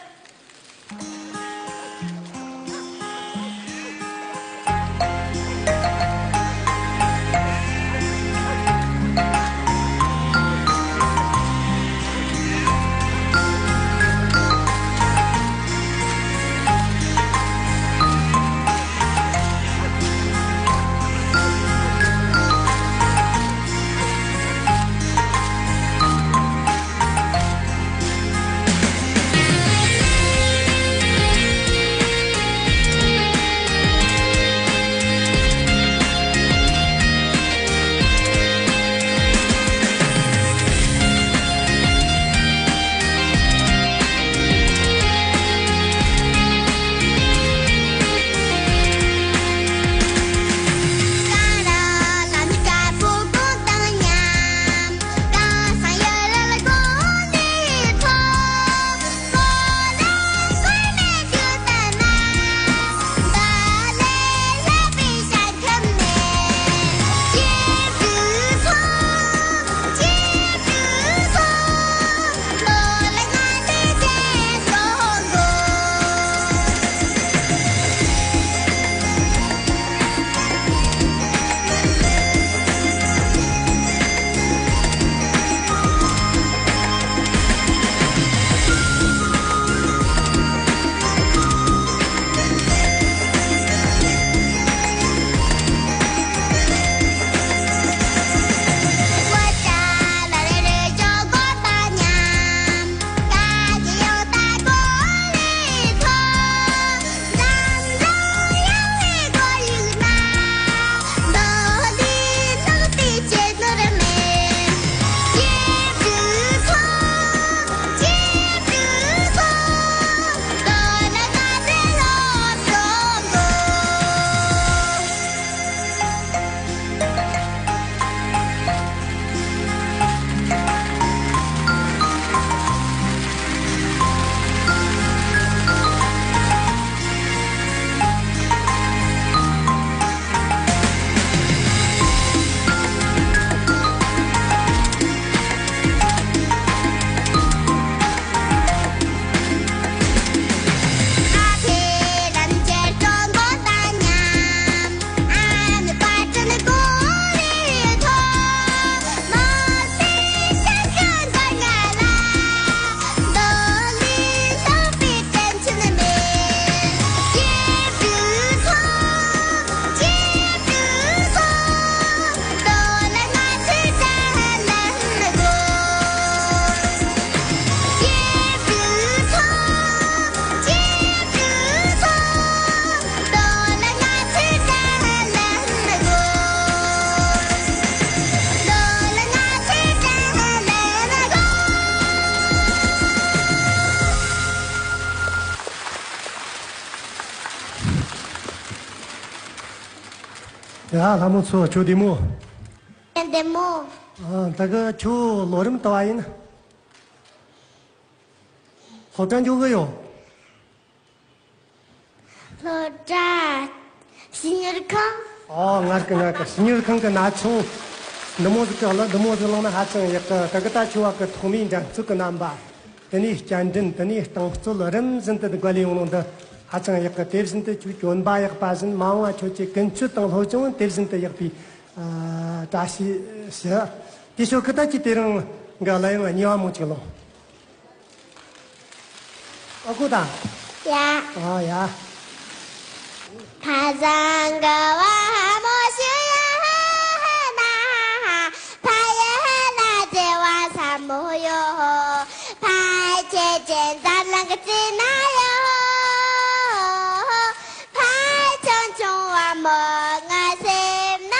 ཡ། ལྷ་མོ་ཚོ། ཁྱོད་བདེ་མོ། བདེ་མོ། ཨ། ད་གི་ཁྱོད་ལོ་རིམ་དུ་བ་ཡིན། སློབ་གྲྭ་འགྱོ་གི་ཡོད། སློབ་གྲྭ། བྱིས་གཉེར་ཁང་། ཨོ། ངར་གི་ངར་གི། བྱིས་གཉེར་ཁང་གི་ན་ཆུང་འདི་མོ་ཟིག་གི་ལ་འདི་མོ་ཟིག་བླངས་ན་ཧ་ཅང་ཡག་གི། ད་གི་ད་ཁྱོད་བ་གི་ཐོག་མའི་འགྲན་རྩོད་གི་རྣམ་པ། དེ་ནས་བསྐྱར་འགྲན། དེ་ནས་རྟིང་རྩོད། རིམ་བཞིན་དུ་འགོ་ལས་ཡོང་ནོ་འདི་ཧ་ཅང་ཡག་གི། དེ་བཞིན་དུ་ཁྱོད་གྱོན་པ་ཡག་པ་བཞིན། མ་འོངས་པ་ཁྱོད་ཀྱི་ཀུན་སྤྱོད་དང་སློབ་སྦྱོང་དེ་བཞིན་དུ་ཡག་པའི། ཨ། བཀྲ་ཤིས་ཞུ། དེ་ཤོག་གི། ད་ཁྱོད་དེ་རིང་གི་གླུ་དབྱངས་གཉིས་པ་མོ་ཅིག་ལོངས། ཨ་ཁུ་དང་། ཡ། ཨ་ཡ། ཕ་བཟང་གི་བ་མོ་ཞིག་ཡོད་ན། ཕ་ཡུལ་ན་བདེ་བ་ཟབ་མོ་ཡོད། ཕ་ཁྱེད་ཀྱི་འཛམ་གླིང་གི་རྩེ་ན་ཡོད། ཕ་ཆུང་ཆུང་བ་མོ་ང་སེམས་ན་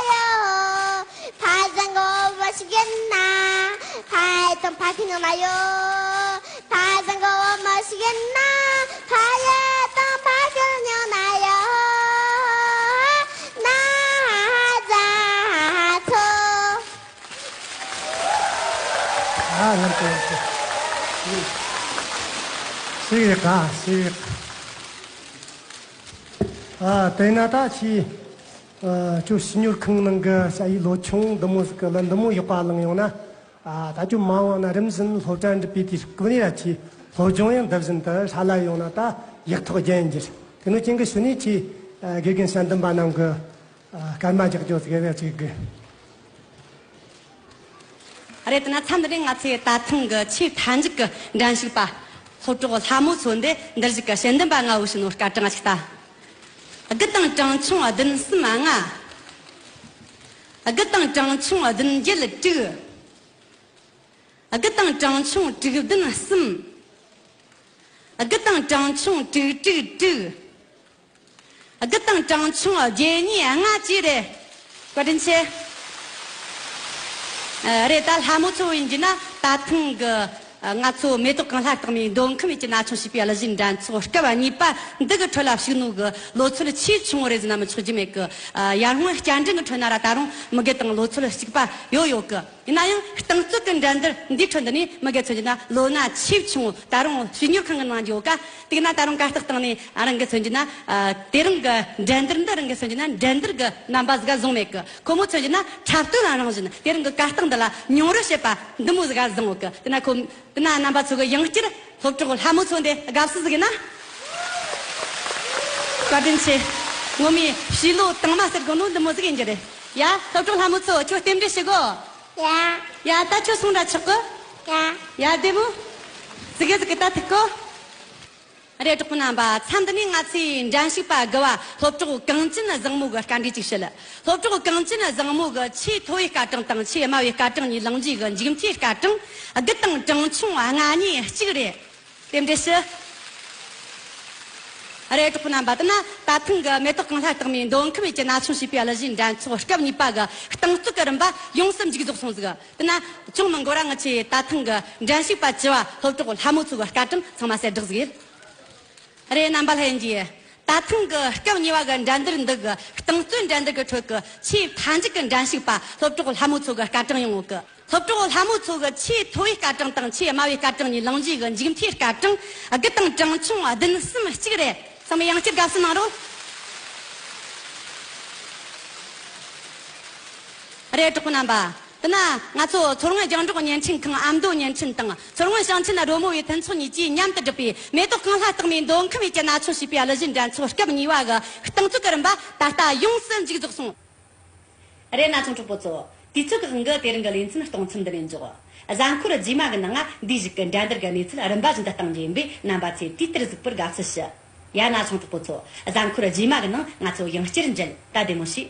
ཡོད། ཕ་བཟང་གི་བུ་མོ་ཞིག་ཡིན་ན། ཕ་ཡུལ་དང་ཕ་ཁྱིམ་ནང་ན་ཡོད། ཕ་བཟང་གི་བུ་མོ་ཞིག་ཡིན་ན། ཕ་ཡུལ་དང་ཕ་ཁྱིམ་ནང་ན་ཡོད། ན་ཧ་ཛ་ཧ་ཚོ། ཨ། ངམ་ཚོ། ངམ་ཚོ། ཞིག་ཡག་ག་ཞིག་ཡག་ག་ཨ། དེ་ན་ད་ཁྱོད། ཨ། ཁྱོད་བྱིས་གཉེར་ཁང་ནང་གི་ཞ་ཡི་ལོ་ཆུང་འདི་མོ་ཟིག་གི་ལ་འདི་མོ་ཡག་པ་བླངས་ཡོང་ན། ཨ། ད་ཁྱོད་མ་འོངས་ན་རིམ་བཞིན་སློབ་གྲྭ་འགྲིམ་པའི་དུས་སྐབས་ནས་ར་ཁྱོད་སློབ་སྦྱོང་ཡང་འདི་བཞིན་དུ་ཧྲ་ལ་ཡོང་ན་ད་ཡག་ཐོག་རྒྱལ་འགྱུར། དེ་ནོ་ཅན་གི་ཤུ་ནི་ཁྱོད། ཨ། དགེ་རྒན་དཔྱད་འདེམས་པ་རྣམས་གི། ཨ། སྐར་མ་རྒྱག་རྒྱུ་ཟིག་རེ་ཅིག་གི། རེད། དེ་ན་མཚམས་འདི་ནས་ང་ཚོས་ད་ཐེངས་ཀྱི་ཆེས་མཐའ་མཇུག་གི་འགྲན་ཞུགས་པ་སློབ་གྲོགས་ལྷ་མོ་མཚོ་འདི་འདིར་བཞུགས་ཀྱི་དཔྱད་འདེམས་པ་ལྔ་བོ་ཞུ་ནོ་སྐར་གྲངས་ཅིག་ལྟ། དགུ་དང་གྲངས་ཆུང་བདུན་གསུམ་ལྔ། དགུ་དང་གྲངས་ཆུང་བདུན་བརྒྱད་དྲུག། དགུ་དང་གྲངས་ཆུང་དྲུག་བདུན་གསུམ། དགུ་དང་གྲངས་ཆུང་དྲུག་དྲུག་དྲུག། དགུ་དང་གྲངས་ཆུང་བརྒྱད་གཉིས་ལྔ་བཅས་རེད། བཀའ་དྲིན་ཆེ། ཨ། རེད། ད་ལྷ་མོ་མཚོ་བོ་ཡིན་རྒྱུ་ན་ད་ཐེངས་གི། ཨ། ང་ཚོ་མེ་ཏོག་གང་ལྷ་རྟགས་མའི་མདོ་ཁམས་ཡུལ་གྱི་ན་ཆུང་བྱིས་པའི་གླུ་གཞས་འགྲན་ཚོགས་སྐབས་གཉིས་པ་འདི་གི་ཁྲོད་ལ་ཞུགས་ནོ་གི་ལོ་ཚོད་ཆེས་ཆུང་བོ་རེད་ཟེར་ན་མི་ཆོག་རྒྱུ་མེད་གི། ཨ། ཡར་སྔོན་བསྐྱར་འགྲན་གི་ཁྲོད་ན་ར་ད་རུང་མི་སྒེར་དང་ལོ་ཚོད་གཅིག་པ་ཡོད་ཡོད་གི། ཡིན་ན་ཡང་རྟིང་རྩོད་ཀྱི་འགྲན་བསྡུར་འདིའི་ཁྲོད་འདི་ནས་མི་སྒེར་མཚོན་རྒྱུ་ན་ལོ་ན་ཆེས་ཆུང་བོ། ད་རུང་བྱིས་གཉེར་ཁང་གི་ནང་ཡོད་ཀ། དེ་ན་ད་རུང་གར་སྟེགས་སྟེང་ནས་རང་གི་མཚོན་རྒྱུ་ན། ཨ། དེ་རིང་གི་འགྲན་བསྡུར་འདི་རང་གི་མཚོན་རྒྱུ་ན་འགྲན་བསྡུར་གི་རྣམ་པ་ཟིག་ག་བཟུང་མེད་གི། ཁོ་མོ་མཚོན་རྒྱུ་ན་འཁྲབ་སྟོན་ལ་རང་བཞིན། དེ་རིང་གི་གར་སྟེགས་འདི་ལ་མྱོང་རོལ་བྱེད་པ་འདི་མོ་ཟིག་ག་བཟུང་ཡོད་གི། དེ་ན་ཁོ། དེ་ན་རྣམ་པ་ཚོ་གི་ཡང་བསྐྱར་སློབ་གྲོགས་ལྷ་མོ་མཚོ་འདི་དགའ་བསུ་ཟིག་ཡིན་ན། བཀའ་དྲིན་ཆེ། ངོ་མའི་བྱིས་བློ་དྭངས་མ་ཟེར་དགོས་ནོ་འདི་མོ་ཟིག་ཡིན་རྒྱུ་རེད། ཡ། སློབ་གྲོགས་ལྷ་མོ་མཚོ། ཁྱོད་རྟེན་འབྲེལ་ཞུ་གོ། ཡ། ཡ། ད་ཁྱོད་སོང་ར་ཆོག་གི། ཡ། ཡ། བདེ་མོ། ཟིག་གི་ཟིག་གི་ད་ཐུག་གོ། རེད། གྲོགས་པོ་རྣམ་པ། མཚམས་འདི་ནས་ང་ཚོའི་འགྲན་ཞུགས་པ་དགུ་བ་སློབ་གྲོགས་གངས་ཅན་བཟང་མོ་གི་སྐར་འབྲས་ཅིག་བཤད། སློབ་གྲོགས་གངས་ཅན་བཟང་མོ་གི་ཆེས་མཐོ་བའི་སྐར་གྲངས་དང་ཆེས་དམའ་བའི་སྐར་གྲངས་གཉིས་ལེན་རྒྱུ་གི་མཇུག་མཐའི་སྐར་གྲངས་དགུ་དང་གྲངས་ཆུང་ལྔ་གཉིས་གཅིག་རེད། རྟེན་འབྲེལ་ཞུ། རེད། གྲོགས་པོ་རྣམ་པ། དེ་ན་ད་ཐེངས་ཀྱི་མེ་ཏོག་གངས་ལྷ་རྟགས་མའི་མདོ་ཁམས་ཡུལ་གྱི་ན་ཆུང་བྱིས་པའི་གླུ་གཞས་འགྲན་ཚོགས་སྐབས་གཉིས་པ་གི་རྟིང་རྩོད་ཀྱི་རིམ་པ་ཡོངས་སུ་མཇུག་རྫོགས་སོང་ཟིག། དེ་ན་ཅུང་མི་འགོར་ར་ང་ཚོས་ད་ཐེངས་ཀྱི་འགྲན་ཞུགས་པ་བཅུ་བ་སློབ་གྲོགས་ལྷ་མོ་མཚོ་གི་སྐར་གྲངས་ཚང་མ་གསལ་བསྒྲགས་ཟིག་ཡིན། རེད། རྣམ་པ་ལྷན་རྒྱས། ད་ཐེངས་ཀྱི་སྐབས་གཉིས་པ་གི་འགྲན་བསྡུར་འདི་གི་རྟིང་རྩོད་འགྲན་བསྡུར་གྱི་ཁྲོད་ཀྱི་ཆེས་མཐའ་མཇུག་གི་འགྲན་ཞུགས་པ་སློབ་གྲོགས་ལྷ་མོ་མཚོ་གི་སྐར་གྲངས་ཡོང་ཡོད་གི། སློབ་གྲོགས་ལྷ་མོ་མཚོ་གི་ཆེས་མཐོ་བའི་སྐར་གྲངས་དང་ཆེས་དམའ་བའི་སྐར་གྲངས་གཉིས་ལེན་རྒྱུ་གི་མཇུག་མཐའི་སྐར་གྲངས་དགུ་དང་གྲངས་ཆུང་བདུན་གསུམ་གཅིག་རེད། ཚང་མས་ཡང་བསྐྱར་དགའ་བསུ་གནང་རོགས། རེད། གྲོགས་པོ་རྣམ་པ། དེ་ན་ང་ཚོ་མཚོ་སྔོན་རྒྱང་སྒྲོག་བརྙན་འཕྲིན་ཁང་ཨ་མདོ་བརྙན་འཕྲིན་དང་མཚོ་སྔོན་ཞིང་ཆེན་རོལ་མོ་བའི་མཐུན་ཚོགས་གཉིས་ཀྱིས་མཉམ་དུ་བསྒྲུབས་པའི་མེ་ཏོག་གངས་ལྷ་རྟགས་མའི་མདོ་ཁམས་ཡུལ་གྱི་ན་ཆུང་བྱིས་པའི་གླུ་གཞས་འགྲན་ཚོགས་སྐབས་གཉིས་པ་གི་རྟིང་རྩོད་ཀྱི་རིམ་པ་ད་ལྟ་ཡོངས་སུ་མཇུག་རྫོགས་སོང་། རེད། ན་ཆུང་གྲོགས་པོ་ཚོ། དུས་ཚོད་ཀྱི་དབང་གིས་དེ་རིང་གི་ལེ་ཚན་གཏོང་མཚམས་འདི་ནས་འཇོག། གཟའ་འཁོར་རྗེས་མ་གི་ནང་ང་འདིའི་གཞུག་གི་འགྲན་བསྡུར་གྱི་གནས་ཚུལ་རིམ་པ་བཞིན་དུ་གཏོང་རྒྱུ་ཡིན་པས་རྣམ་པ་ཚོས་དུས་ལྟར་གཟིགས་པར་དགའ་བསུ་ཞུ། ཡ། ན་ཆུང་གྲོགས་པོ་ཚོ། གཟའ་འཁོར་རྗེས་མ་གི་ནང་ང་ཚོ་ཡང་བསྐྱར་མཇལ། ད་བདེ་མོ་བྱོས།